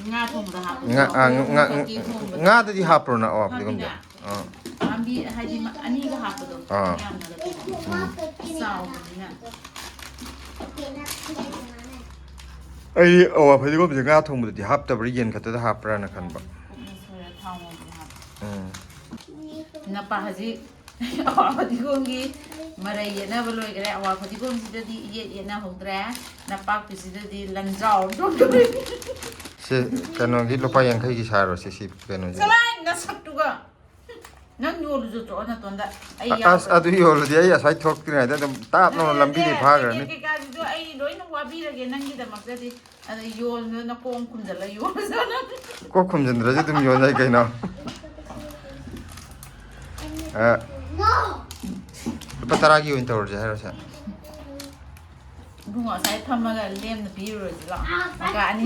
ꯉꯥ ꯊꯣꯡꯕꯗ ꯍꯥꯞꯄꯗꯣ, ꯉꯥ, ꯑꯥ, ꯑꯩꯈꯣꯏ ꯉꯥ, ꯎꯇꯤ ꯊꯣꯡꯕꯗ꯫ ꯉꯥꯗꯗꯤ ꯍꯥꯞꯄ꯭ꯔꯣ ꯅꯪ? ꯑꯋꯥ ꯐꯗꯤꯒꯣꯝꯗꯤ? ꯍꯥꯞꯄꯤꯅꯦ꯫ ꯑꯥ꯫ ꯄꯥꯝꯕꯤ ꯍꯥꯏꯗꯤ ꯃ-, ꯑꯅꯤꯒ ꯍꯥꯞꯄꯗꯣ꯫ ꯑꯥ꯫ ꯌꯥꯝꯅꯒ ꯊꯣꯡꯕꯗꯣ꯫ ꯎꯝ꯫ ꯆꯥꯎꯕꯅꯤꯅ꯫ ꯑꯩ ꯑꯋꯥ ꯐꯗꯤꯒꯣꯝꯁꯦ ꯉꯥ ꯊꯣꯡꯕꯗꯗꯤ ꯍꯥꯞꯇꯕ꯭ꯔꯥ, ꯌꯦꯟ ꯈꯛꯇꯗ ꯍꯥꯞꯄ꯭ꯔꯥꯅ ꯈꯟꯕ꯫ ꯀꯨꯞꯅ ꯁꯣꯏꯔ ꯊꯥꯎ ꯉꯧꯕꯗ ꯍꯥꯞꯄ꯫ ꯎꯝ꯫ ꯅꯄꯥ ꯍꯧꯖꯤꯛ ꯑꯋꯥ ꯐꯗꯤꯒꯣꯝꯒꯤ ꯃꯔꯩ ꯌꯦꯠꯅꯕ ꯂꯣꯏꯈ꯭ꯔꯦ꯫ ꯑꯋꯥ ꯐꯗꯤꯒꯣꯝꯁꯤꯗꯗꯤ ꯏꯌꯦꯠ ꯌꯦꯠꯅꯍꯧꯗ꯭ꯔꯦ꯫ ꯅꯄꯥꯛꯄꯤꯁꯤꯗꯗꯤ ꯂꯟꯖꯥꯎ ꯑꯃ ꯊꯣꯛꯇꯣꯔꯦ꯫ ꯁꯤ ꯀꯩꯅꯣꯒꯤ ꯂꯨꯄꯥ ꯌꯥꯡꯈꯩꯒꯤ ꯁꯥꯔꯣ꯫ ꯁꯤ ꯁꯤ ꯀꯩꯅꯣꯁꯦ꯫ ꯆꯂꯥꯏ ꯅꯁꯛꯇꯨꯒ꯫ ꯅꯪ ꯌꯣꯜꯂꯨ ꯆꯠꯊꯣꯛꯑꯣ ꯅꯇꯣꯟꯗ꯫ ꯑꯩ ꯑꯁ, ꯌꯥꯎꯔꯣꯏ꯫ ꯑꯗꯨ ꯌꯣꯜꯂꯗꯤ ꯑꯩ ꯑꯁ꯭ꯋꯥꯏ ꯊꯣꯛꯇ꯭ꯔꯤꯉꯩꯗ ꯑꯗꯨꯝ ꯇꯥꯞꯅ ꯂꯝꯕꯤꯗꯤ ꯐꯥꯈ꯭ꯔꯅꯤ꯫ ꯀꯩꯀꯥꯗꯨꯁꯨ ꯑꯩ ꯂꯣꯏꯅ ꯋꯥꯕꯤꯔꯒꯦ ꯅꯪꯒꯤꯗꯃꯛꯇꯗꯤ꯫ ꯑꯗ ꯌꯣꯟꯕꯗꯣ ꯅꯈꯣꯡ ꯈꯨꯝꯖꯤꯜꯂ ꯌꯣꯜꯂꯁꯨ ꯅꯪ꯫ ꯀꯣꯛ ꯈꯨꯝꯖꯤꯟꯗ꯭ꯔꯁꯨ ꯑꯗꯨꯝ ꯌꯣꯟ ꯌꯥꯏ ꯀꯩꯅꯣ꯫ ꯑ, ꯂꯨꯄꯥ ꯇꯔꯥꯒꯤ ꯑꯣꯏꯅ ꯇꯧꯔꯁꯦ ꯍꯥꯏꯔꯣ ꯁꯦ? ꯏꯕꯨꯡꯉꯣ, ꯉꯁꯥꯏ ꯐꯝꯃꯒ ꯂꯦꯝꯅ ꯄꯤꯔꯨꯔꯁꯤ ꯂꯥꯛꯑꯣ꯫ ꯃꯀꯥ ꯑꯅꯤ꯫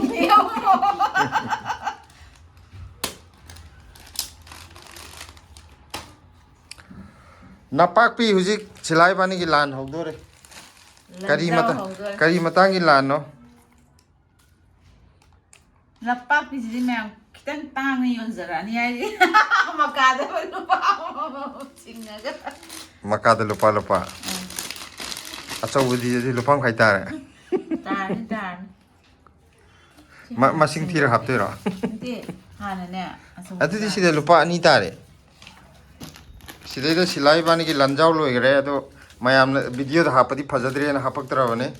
ꯅꯄꯥꯛꯄꯤ ꯍꯧꯖꯤꯛ ꯁꯤꯂꯥ ꯏꯕꯥꯅꯤꯒꯤ ꯂꯥꯟ ꯍꯧꯗꯣꯔꯦ꯫ ꯀꯔꯤ ꯂꯟꯖꯥꯎ ꯃꯇꯥ-, ꯍꯧꯗꯣꯔꯦ꯫ ꯀꯔꯤ ꯃꯇꯥꯡꯒꯤ ꯂꯥꯟꯅꯣ? ꯅꯄꯥꯛꯄꯤꯁꯤꯗꯤ ꯃꯌꯥꯝ ꯈꯤꯇꯪ ꯇꯥꯡꯅ ꯌꯣꯟꯖꯔꯛꯑꯅꯤ ꯍꯥꯏꯔꯤ꯫ ꯃꯀꯥꯗ ꯂꯨꯄꯥ ꯑꯃꯃꯝ ꯆꯤꯡꯉꯒ꯫ ꯃꯀꯥꯗ ꯂꯨꯄꯥ ꯂꯨꯄꯥ꯫ ꯎꯝ꯫ ꯑꯆꯧꯕꯗꯤ ꯑꯗꯨꯗꯤ ꯂꯨꯄꯥ ꯃꯈꯥꯏ ꯇꯥꯔꯦ꯫ ꯇꯥꯔꯅꯤ, ꯇꯥꯔꯅꯤ꯫ ꯁꯤ ꯃ-, ꯍꯥꯟꯅ ꯃꯁꯤꯡ ꯊꯤꯔ ꯁꯤꯡꯗꯣꯛꯀꯦ꯫ ꯍꯥꯞꯇꯣꯏꯔꯣ? ꯅꯠꯇꯦ, ꯍꯥꯟꯅꯅꯦ, ꯑꯆꯧꯕ ꯑꯗꯨꯗꯤ ꯇꯥꯔꯦ꯫ ꯁꯤꯗ ꯂꯨꯄꯥ ꯑꯅꯤ ꯇꯥꯔꯦ꯫ ꯁꯤꯗꯩꯗ ꯁꯤꯂꯥ ꯏꯕꯥꯅꯤꯒꯤ ꯂꯟꯖꯥꯎ ꯂꯣꯏꯈ꯭ꯔꯦ꯫ ꯑꯗꯣ ꯃꯌꯥꯝꯅ ꯚꯤꯗꯤꯑꯣꯗ ꯍꯥꯞꯄꯗꯤ ꯐꯖꯗ꯭ꯔꯦꯅ ꯍꯥꯄꯛꯇ꯭ꯔꯕꯅꯦ꯫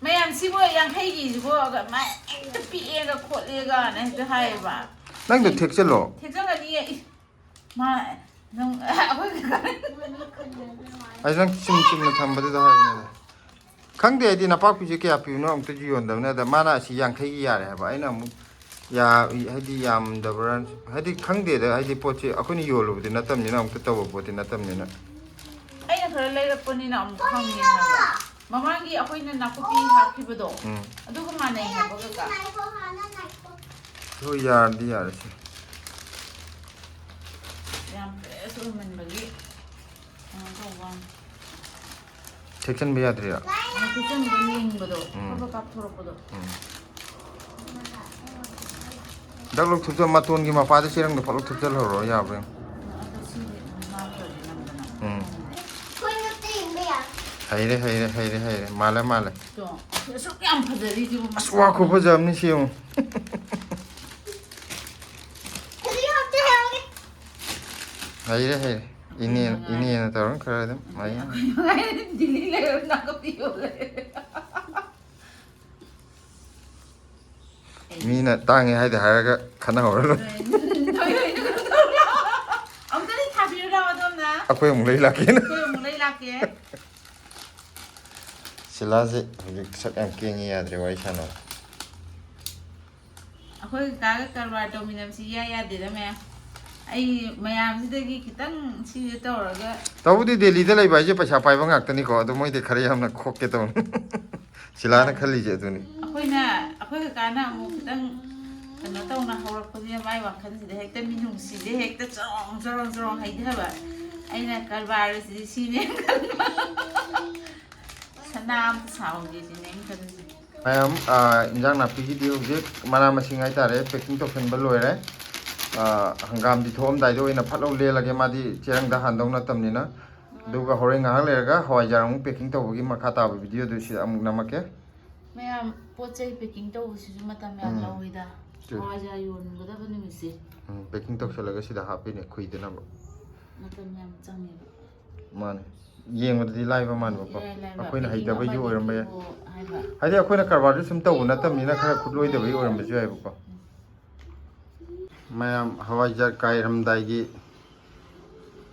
ꯃꯌꯥꯝ ꯁꯤꯕꯨ ꯌꯥꯡꯈꯩꯒꯤꯁꯤꯕꯨ ꯃꯥ ꯍꯦꯛꯇ ꯄꯤꯛꯑꯦꯒ ꯈꯣꯠꯂꯦꯒꯅ ꯍꯦꯛꯇ ꯍꯥꯏꯌꯦꯕ꯫ ꯅꯪꯗꯣ ꯊꯦꯛꯆꯜꯂꯣ꯫ ꯊꯦꯛꯆꯜꯂꯅꯤꯌꯦ꯫ ꯏ, ꯃꯥ, ꯅꯪ, ꯑꯩꯈꯣꯏ ꯀꯀꯥ꯫ ꯑꯩ ꯅꯪ ꯆꯨꯝ ꯆꯨꯝꯅ ꯊꯝꯕꯗꯨꯗ ꯍꯥꯏꯕꯅꯤꯗ꯫ ꯈꯪꯗꯦ ꯑꯩꯗꯤ ꯅꯄꯥꯛꯄꯤꯁꯦ ꯀꯌꯥ ꯄꯤꯕꯅꯣ ꯑꯃꯨꯛꯇꯁꯨ ꯌꯣꯟꯗꯕꯅꯦ꯫ ꯑꯗ ꯃꯥꯅ ꯑꯁꯤ ꯌꯥꯡꯈꯩꯒꯤ ꯌꯥꯔꯦ ꯍꯥꯏꯕ꯫ ꯑꯩꯅ ꯑꯃꯨꯛ ꯌꯥ-, ꯍꯥꯏꯗꯤ ꯌꯥꯝꯗꯕ꯭ꯔꯥ? ꯍꯥꯏꯗꯤ ꯈꯪꯗꯦꯗ, ꯍꯥꯏꯗꯤ ꯄꯣꯠꯁꯦ ꯑꯩꯈꯣꯏꯅ ꯌꯣꯜꯂꯨꯕꯗꯤ ꯅꯠꯇꯕꯅꯤꯅ, ꯑꯃꯨꯛꯇ ꯇꯧꯕ ꯄꯣꯠꯇꯤ ꯅꯠꯇꯕꯅꯤꯅ꯫ ꯑꯩꯅ ꯈꯔ ꯂꯩꯔꯛꯄꯅꯤꯅ ꯑꯃꯨꯛ ꯈꯪꯉꯦ ꯍꯥꯏꯕ꯫ ꯃꯃꯥꯡꯒꯤ ꯑꯩꯈꯣꯏꯅ ꯅꯥꯀꯨꯞꯄꯤ ꯍꯥꯞꯈꯤꯕꯗꯣ, ꯎꯝ꯫ ꯑꯗꯨꯒ ꯃꯥꯟꯅꯩ ꯍꯥꯏꯕ, ꯀꯀꯥ꯫ ꯍꯣꯏ, ꯌꯥꯔꯗꯤ ꯌꯥꯔꯦ ꯁꯦ꯫ ꯌꯥꯝ fresh ꯑꯣꯏꯃꯟꯕꯒꯤ ꯀꯩꯅꯣ ꯇꯧꯕ ꯋꯥꯅꯤ꯫ ꯊꯦꯛꯆꯟꯕ ꯌꯥꯗ꯭ꯔꯤꯔꯥ? ꯊꯦꯛꯆꯟꯕꯗꯣ ꯂꯤꯡꯕꯗꯣ, ꯎꯝ꯫ ꯐꯠ ꯐꯠ ꯀꯥꯞꯊꯣꯔꯛꯄꯗꯣ꯫ ꯎꯝ꯫ ꯗꯛ ꯂꯧꯊꯣꯛꯆ-, ꯃꯇꯣꯟꯒꯤ ꯃꯄꯥꯗ ꯆꯦꯔꯪꯗꯣ ꯐꯠ ꯂꯧꯊꯣꯛꯆꯜꯍꯧꯔꯣ, ꯌꯥꯕ꯭ꯔꯥ ꯌꯦꯡꯉꯣ꯫ ꯑꯗꯣ ꯁꯤꯗꯤ ꯑꯗꯨꯝ ꯍꯥꯞꯈ꯭ꯔꯗꯤ ꯅꯝꯗꯅ꯫ ꯎꯝ꯫ ꯍꯩꯔꯦ, ꯍꯩꯔꯦ, ꯍꯩꯔꯦ, ꯍꯩꯔꯦ꯫ ꯃꯥꯜꯂꯦ, ꯃꯥꯜꯂꯦ꯫ ꯇꯣ, ꯑꯁꯨꯛ ꯌꯥꯝ ꯐꯖꯔꯤꯁꯤꯕꯨ ꯑꯁ, ꯃꯁꯛ꯫ ꯋꯥ ꯈꯨꯐꯖ ꯑꯃꯅꯤ ꯁꯤ ꯌꯦꯡꯉꯨ꯫ ꯍꯩꯔꯦ, ꯍꯩꯔꯦ꯫ ꯏꯅꯦ, ꯃꯉꯥꯏꯔꯦ꯫ ꯏꯅꯦꯅ ꯇꯧꯔꯒ ꯈꯔ ꯑꯗꯨꯝ ꯍꯩ꯫ ꯑꯩꯈꯣꯏ ꯃꯉꯥꯏꯔꯦ ꯗꯤꯜꯂꯤ ꯂꯩꯔ ꯅꯥꯀꯨꯞꯄꯤ ꯌꯣꯜꯂꯦ꯫ ꯃꯤꯅ ꯇꯥꯡꯉꯦ ꯍꯥꯏꯗ ꯍꯥꯏꯔꯒ ꯈꯟꯅꯍꯧꯔꯔꯣꯏ꯫ ꯅꯣꯏ, ꯅꯣꯏ, ꯅꯣꯏ, ꯅꯣꯏ, ꯅꯣꯏ꯫ ꯑꯝꯇꯗꯤ ꯊꯥꯕꯤꯔꯨ ꯂꯥꯛꯑꯣ ꯑꯗꯣꯝꯅ꯫ ꯑꯩꯈꯣꯏ ꯑꯃꯨꯛ ꯂꯩ ꯂꯥꯛꯀꯦꯅ꯫ ꯑꯩꯈꯣꯏ ꯑꯃꯨꯛ ꯂꯩ ꯂꯥꯛꯀꯦ꯫ ꯁꯤꯂꯥꯁꯦ ꯍꯧꯖꯤꯛ ꯁꯛ ꯌꯥꯝ ꯀꯦꯡꯉꯤ, ꯌꯥꯗ꯭ꯔꯦ ꯋꯥꯔꯤ ꯁꯥꯟꯅꯕ꯫ ꯑꯩꯈꯣꯏ ꯀꯀꯥꯒ ꯀꯔꯕꯥꯔ ꯇꯧꯃꯤꯟꯅꯕꯁꯤ ꯏꯌꯥ ꯌꯥꯗꯦꯗ ꯃꯌꯥꯝ꯫ ꯑꯩ ꯃꯌꯥꯝꯁꯤꯗꯒꯤ ꯈꯤꯇꯪ ꯁꯤꯁꯦ ꯇꯧꯔꯒ ꯇꯧꯕꯨꯗꯤ ꯗꯦꯜꯂꯤꯗ ꯂꯩꯕ ꯍꯥꯏꯁꯦ ꯄꯩꯁꯥ ꯄꯥꯏꯕ ꯉꯥꯛꯇꯅꯤꯀꯣ, ꯑꯗꯣ ꯃꯣꯏꯗꯤ ꯈꯔ ꯌꯥꯝꯅ ꯈꯣꯛꯀꯦ ꯇꯧꯅꯤ꯫ ꯁꯤꯂꯥꯅ ꯈꯜꯂꯤꯁꯦ ꯑꯗꯨꯅꯤ꯫ ꯑꯩꯈꯣꯏꯅ, ꯑꯩꯈꯣꯏ ꯀꯀꯥꯅ ꯑꯃꯨꯛ ꯈꯤꯇꯪ ꯀꯩꯅꯣ ꯇꯧꯅ ꯍꯧꯔꯛꯄꯅꯤꯅ ꯃꯥꯏ ꯋꯥꯈꯜꯁꯤꯗ ꯍꯦꯛꯇ ꯃꯤꯅꯨꯡꯁꯤꯁꯦ ꯍꯦꯛꯇ ꯆꯔꯣꯡ ꯆꯔꯣꯡ ꯆꯔꯣꯡ ꯍꯩꯊꯕ꯫ ꯑꯩꯅ ꯀꯔꯕꯥꯔꯁꯤꯗꯤ ꯁꯤꯅꯦ ꯈꯟꯕ꯫ ꯁꯅꯥ ꯑꯝꯇ ꯁꯥꯍꯧꯒꯦ ꯁꯤꯅꯦ ꯑꯩꯅ ꯈꯜꯂꯤꯁꯦ꯫ ꯃꯌꯥꯝ, ꯑꯥ, ꯏꯟꯖꯥꯡ ꯅꯥꯄꯤꯒꯤꯗꯤ ꯍꯧꯖꯤꯛ ꯃꯅꯥ ꯃꯁꯤꯡ ꯍꯥꯏꯇꯥꯔꯦ, packing ꯇꯧꯁꯟꯕ ꯂꯣꯏꯔꯦ꯫ ꯑꯥ, ꯍꯪꯒꯥꯝꯗꯤ ꯊꯣꯛꯑꯝꯗꯥꯏꯗ ꯑꯣꯏꯅ ꯐꯠ ꯂꯧ ꯂꯦꯜꯂꯒꯦ, ꯃꯥꯗꯤ ꯆꯦꯔꯪꯗ ꯍꯥꯟꯗꯧ ꯅꯠꯇꯕꯅꯤꯅ꯫ ꯑꯗꯨꯒ ꯍꯣꯔꯦꯟ ꯉꯥꯏꯍꯥꯛ ꯂꯩꯔꯒ ꯍꯋꯥꯏꯖꯥꯔ ꯑꯃꯨꯛ packing ꯇꯧꯕꯒꯤ ꯃꯈꯥ ꯇꯥꯕ videoꯗꯨ ꯁꯤꯗ ꯑꯃꯨꯛ ꯅꯝꯃꯛꯀꯦ꯫ ꯃꯌꯥꯝ ꯄꯣꯠ ꯆꯩ packing ꯇꯧꯕꯁꯤꯁꯨ ꯃꯇꯝ ꯌꯥꯝ ꯎꯝ꯫ ꯂꯧꯋꯤꯗ꯫ ꯆꯨꯝꯃꯤ꯫ ꯍꯋꯥꯏꯖꯥꯔ ꯌꯣꯟꯒꯗꯕ ꯅꯨꯃꯤꯠꯁꯦ꯫ ꯎꯝ, packing ꯇꯧꯁꯜꯂꯒ ꯁꯤꯗ ꯍꯥꯞꯄꯤꯅꯦ ꯈꯨꯏꯗꯅꯕ꯫ ꯃꯇꯝ ꯌꯥꯝ ꯆꯪꯉꯦꯕ꯫ ꯃꯥꯅꯦ꯫ ꯌꯦꯡꯕꯗꯗꯤ ꯂꯥꯏꯕ ꯃꯥꯟꯕꯀꯣ꯫ ꯏꯔꯥꯏ ꯂꯥꯏꯕ꯫ ꯑꯩꯈꯣꯏꯅ packing ꯍꯩꯇꯕꯩꯁꯨ ꯑꯃꯅꯤ ꯑꯣꯏꯔꯝꯕ ꯌꯥꯏ꯫ ꯄꯤꯕꯨ ꯍꯥꯏꯕ꯫ ꯍꯥꯏꯗꯤ ꯑꯩꯈꯣꯏꯅ ꯀꯔꯕꯥꯔꯁꯦ ꯁꯨꯝ ꯇꯧꯕ ꯅꯠꯇꯕꯅꯤꯅ ꯈꯔ ꯈꯨꯠꯂꯣꯏꯗꯕꯒꯤ ꯑꯣꯏꯔꯝꯕꯁꯨ ꯌꯥꯏꯕꯀꯣ꯫ ꯎꯝ꯫ ꯃꯌꯥꯝ ꯍꯋꯥꯏꯖꯥꯔ ꯀꯥꯏꯔꯝꯗꯥꯏꯒꯤ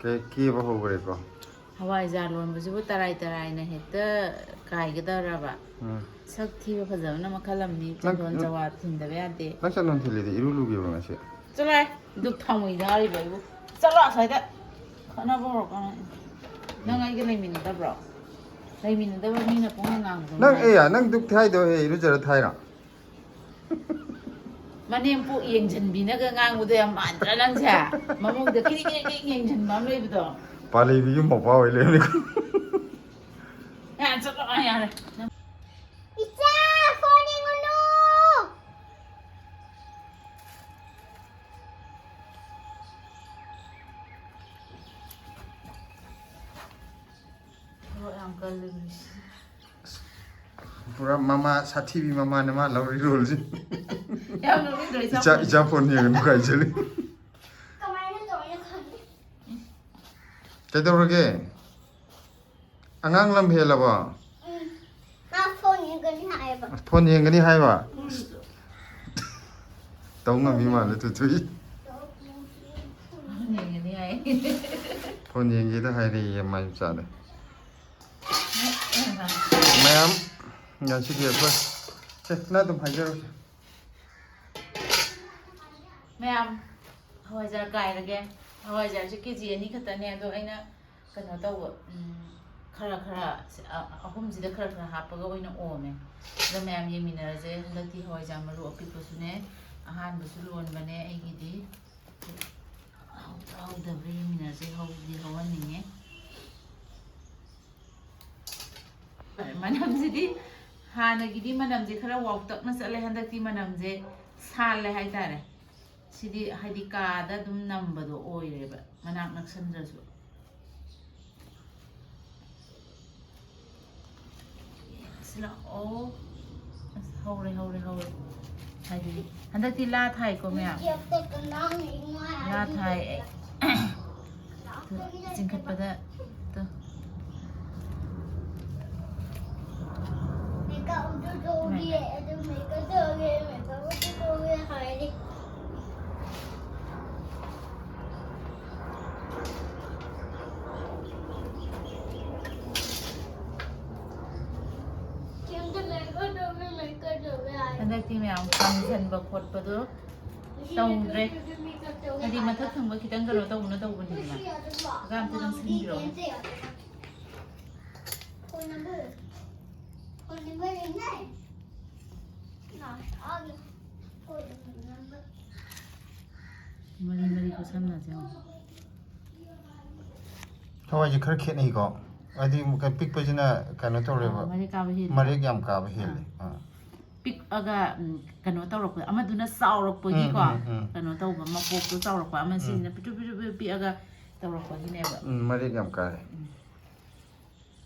ꯀꯦ-, ꯀꯦꯕ ꯍꯧꯈ꯭ꯔꯦꯀꯣ꯫ ꯍꯋꯥꯏꯖꯥꯔ ꯂꯣꯟꯕꯁꯤꯕꯨ ꯇꯔꯥꯏ ꯇꯔꯥꯏꯅ ꯍꯦꯛꯇ ꯀꯥꯏꯒꯗꯧꯔꯕ? ꯎꯝ꯫ ꯁꯛ ꯊꯤꯕ ꯐꯖꯕꯅ ꯃꯈꯜ ꯑꯃꯅꯤ꯫ ꯅꯪ, ꯆꯟꯗꯣꯟ ꯅꯪ ꯆꯋꯥ ꯊꯤꯟꯗꯕ ꯌꯥꯗꯦ꯫ ꯅꯪ ꯆꯟꯗꯣꯟ ꯊꯤꯜꯂꯤꯗꯤ ꯏꯔꯨ ꯂꯨꯈꯤꯕ꯭ꯔꯣ ꯉꯁꯤ? ꯆꯠꯂꯣꯍꯦ, ꯗꯨꯛ ꯊꯥꯎꯃꯩꯗ ꯍꯥꯏꯔꯤꯕ ꯑꯩꯕꯨ꯫ ꯆꯠꯂꯣ ꯑꯁ꯭ꯋꯥꯏꯗ꯫ ꯈꯠꯅꯕ ꯍꯧꯔꯛꯀꯅꯨ꯫ ꯅꯪ ꯑꯩꯒ ꯂꯩꯃꯤꯟꯅꯗꯕ꯭ꯔꯣ? ꯂꯩꯃꯤꯟꯅꯗꯕ ꯃꯤꯅ ꯄꯨꯡꯉꯥꯡ ꯉꯥꯡꯕꯗꯣ ꯅꯪ, ꯉꯥꯡ- ꯑꯦ, ꯌꯥ, ꯅꯪ ꯗꯨꯛ ꯊꯥꯏꯗꯣ, ꯍꯦ, ꯏꯔꯨꯖꯔ ꯊꯥꯏꯔꯣ? ꯃꯅꯦꯝꯄꯣꯛ ꯌꯦꯡꯁꯤꯟꯕꯤꯅꯒ ꯉꯥꯡꯕꯗꯣ ꯌꯥꯝ ꯃꯥꯟꯗ꯭ꯔꯥ ꯅꯪꯁꯦ? ꯃꯃꯧꯗ ꯀ꯭ꯔꯤꯛ ꯀ꯭ꯔꯤꯛ ꯀ꯭ꯔꯤꯛ ꯌꯦꯡꯁꯤꯟꯕ ꯑꯃ ꯂꯩꯕꯗꯣ꯫ ꯄꯥꯜꯂꯩꯕꯤ ꯌꯨꯝ ꯃꯄꯥ ꯑꯣꯏ ꯂꯩꯔꯝꯃꯤ꯫ ꯌꯥꯔꯦ, ꯆꯠꯂꯣ, ꯌꯥꯔꯦ꯫ ꯏꯆꯥ, ꯐꯣꯟ ꯌꯦꯡꯉꯨꯅꯨ꯫ ꯊꯕꯛ ꯌꯥꯝ ꯀꯜꯂꯦ ꯃꯤꯁ꯫ ꯄꯨꯔꯥ ꯃꯃꯥ, ꯁꯥꯊꯤꯕꯤ ꯃꯃꯥꯅꯦ ꯃꯥ ꯂꯧꯔꯤ ꯔꯣꯜꯁꯦ꯫ ꯌꯥꯝ ꯅꯣꯛꯅꯤꯡꯗ꯭ꯔꯣ, ꯏꯆꯥ ꯏꯆꯥ, ꯐꯣꯟ? ꯏꯆꯥ ꯐꯣꯟ ꯌꯦꯡꯉꯅꯨ ꯀꯥꯏꯖꯔꯤ꯫ ꯀꯃꯥꯏꯅ ꯇꯧꯔꯤꯅꯣ ꯈꯪꯗꯦ꯫ ꯀꯩꯗꯧꯔꯒꯦ? ꯑꯉꯥꯡ ꯂꯝ ꯍꯦꯜꯂꯕꯣ? ꯎꯝ꯫ ꯃꯥ ꯐꯣꯟ ꯌꯦꯡꯒꯅꯤ ꯍꯥꯏꯌꯦꯕ꯫ ꯐꯣꯟ ꯌꯦꯡꯒꯅꯤ ꯍꯥꯏꯕ? ꯇꯧ ꯉꯝꯃꯤ ꯃꯥꯜꯂꯦ ꯊꯨꯊꯨꯏ꯫ ꯌꯦꯡꯒꯅꯤ ꯍꯥꯏ꯫ ꯐꯣꯟ ꯌꯦꯡꯒꯦꯗ ꯍꯥꯏꯔꯦꯌꯦ ꯃꯥꯏ ꯃꯆꯥꯗ꯫ ꯃꯌꯥꯝ ꯉꯁꯤꯗꯤ ꯑꯩꯈꯣꯏ ꯁꯦ ꯅꯪ ꯑꯗꯨꯝ ꯍꯥꯏꯖꯔꯣꯁꯦ꯫ ꯃꯌꯥꯝ ꯍꯋꯥꯏꯖꯥꯔ ꯀꯥꯏꯔꯒꯦ꯫ ꯍꯋꯥꯏꯖꯥꯔꯁꯦ ꯀꯦ ꯖꯤ ꯑꯅꯤ ꯈꯛꯇꯅꯦ, ꯑꯗꯣ ꯑꯩꯅ ꯀꯩꯅꯣ ꯇꯧꯕ, ꯎꯝ, ꯈꯔ ꯈꯔ, ꯑ-, ꯑꯍꯨꯝꯁꯤꯗ ꯈꯔ ꯈꯔ ꯍꯥꯞꯄꯒ ꯑꯣꯏꯅ ꯑꯣꯝꯃꯦ꯫ ꯑꯗꯣ ꯃꯌꯥꯝ ꯌꯦꯡꯃꯤꯟꯅꯔꯁꯦ꯫ ꯍꯟꯗꯛꯇꯤ ꯍꯋꯥꯏꯖꯥꯔ ꯃꯔꯨ ꯑꯄꯤꯛꯄꯁꯨꯅꯦ, ꯑꯍꯥꯟꯕꯁꯨ ꯂꯣꯟꯕꯅꯦ ꯑꯩꯒꯤꯗꯤ꯫ ꯍꯧꯕ꯭ꯔꯥ ꯍꯧꯗꯕ꯭ꯔꯥ ꯌꯦꯡꯃꯤꯟꯅꯔꯁꯦ꯫ ꯍꯧꯗꯤ ꯍꯧꯍꯟꯅꯤꯡꯉꯦ꯫ ꯃꯅꯝꯁꯤꯗꯤ ꯍꯥꯟꯅꯒꯤꯗꯤ ꯃꯅꯝꯁꯦ ꯈꯔ ꯋꯥꯎꯇꯛꯅ ꯆꯠꯂꯦ, ꯍꯟꯗꯛꯇꯤ ꯃꯅꯝꯁꯦ ꯁꯥꯜꯂꯦ ꯍꯥꯏꯇꯥꯔꯦ꯫ ꯁꯤꯗꯤ ꯍꯥꯏꯗꯤ ꯀꯥꯗ ꯑꯗꯨꯝ ꯅꯝꯕꯗꯣ ꯑꯣꯏꯔꯦꯕ, ꯃꯅꯥꯛ ꯅꯛꯁꯟꯗ꯭ꯔꯁꯨ꯫ ꯁꯤ ꯂꯥꯛꯑꯣ꯫ ꯑꯁ, ꯍꯧꯔꯦ, ꯍꯧꯔꯦ, ꯍꯧꯔꯦ꯫ ꯍꯥꯏꯗꯤ ꯍꯟꯗꯛꯇꯤ ꯂꯥ ꯊꯥꯏꯀꯣ ꯃꯌꯥꯝ꯫ ꯂꯥ ꯊꯥꯏ ꯑꯩ꯫ ꯑꯗꯨ ꯆꯤꯡꯈꯠꯄꯗ ꯇꯨ꯫ ꯍꯟꯗꯛꯇꯤ ꯃꯌꯥꯝ ꯀꯪꯁꯟꯕ ꯈꯣꯠꯄꯗꯣ ꯇꯧꯗ꯭ꯔꯦ꯫ ꯍꯥꯏꯗꯤ ꯃꯊꯛ ꯊꯪꯕ ꯈꯤꯇꯪ ꯀꯩꯅꯣ ꯇꯧꯕꯅ ꯇꯧꯕꯅꯤꯗꯅ꯫ ꯑꯗꯨꯒ ꯑꯝꯇ ꯅꯪ ꯁꯤꯟꯕꯤꯔꯛꯑꯣ꯫ ꯃꯔꯤ ꯃꯔꯤ ꯈꯨꯠꯁꯝꯅꯁꯦ ꯌꯦꯡꯉꯣ꯫ ꯍꯋꯥꯏꯁꯦ ꯈꯔ ꯈꯦꯠꯅꯩꯀꯣ꯫ ꯍꯥꯏꯗꯤ ꯄꯤꯛꯄꯁꯤꯅ ꯀꯩꯅꯣ ꯇꯧꯔꯦꯕ꯫ ꯃꯔꯦꯛ ꯀꯥꯕ ꯍꯦꯜꯂꯤ꯫ ꯃꯔꯦꯛ ꯌꯥꯝ ꯀꯥꯕ ꯍꯦꯜꯂꯤ꯫ ꯑꯥ꯫ ꯄꯤꯛꯑꯒ, ꯎꯝ, ꯀꯩꯅꯣ ꯇꯧꯔꯛꯄ, ꯑꯃꯗꯨꯅ ꯆꯥꯎꯔꯛꯄꯒꯤꯀꯣ, ꯎꯝ, ꯎꯝ, ꯎꯝ꯫ ꯀꯩꯅꯣ ꯇꯧꯕ, ꯃꯄꯣꯛꯇꯣ ꯆꯥꯎꯔꯛꯄ, ꯑꯃ ꯁꯤꯁꯤꯅ ꯄꯤꯛꯇ꯭ꯔꯨ ꯄꯤꯛꯇ꯭ꯔꯨ ꯄꯤꯛꯇ꯭ꯔꯨ ꯄꯤꯛꯑꯒ ꯇꯧꯔꯛꯄꯒꯤꯅꯦꯕ꯫ ꯎꯝ, ꯃꯔꯦꯛ ꯌꯥꯝ ꯀꯥꯔꯦ꯫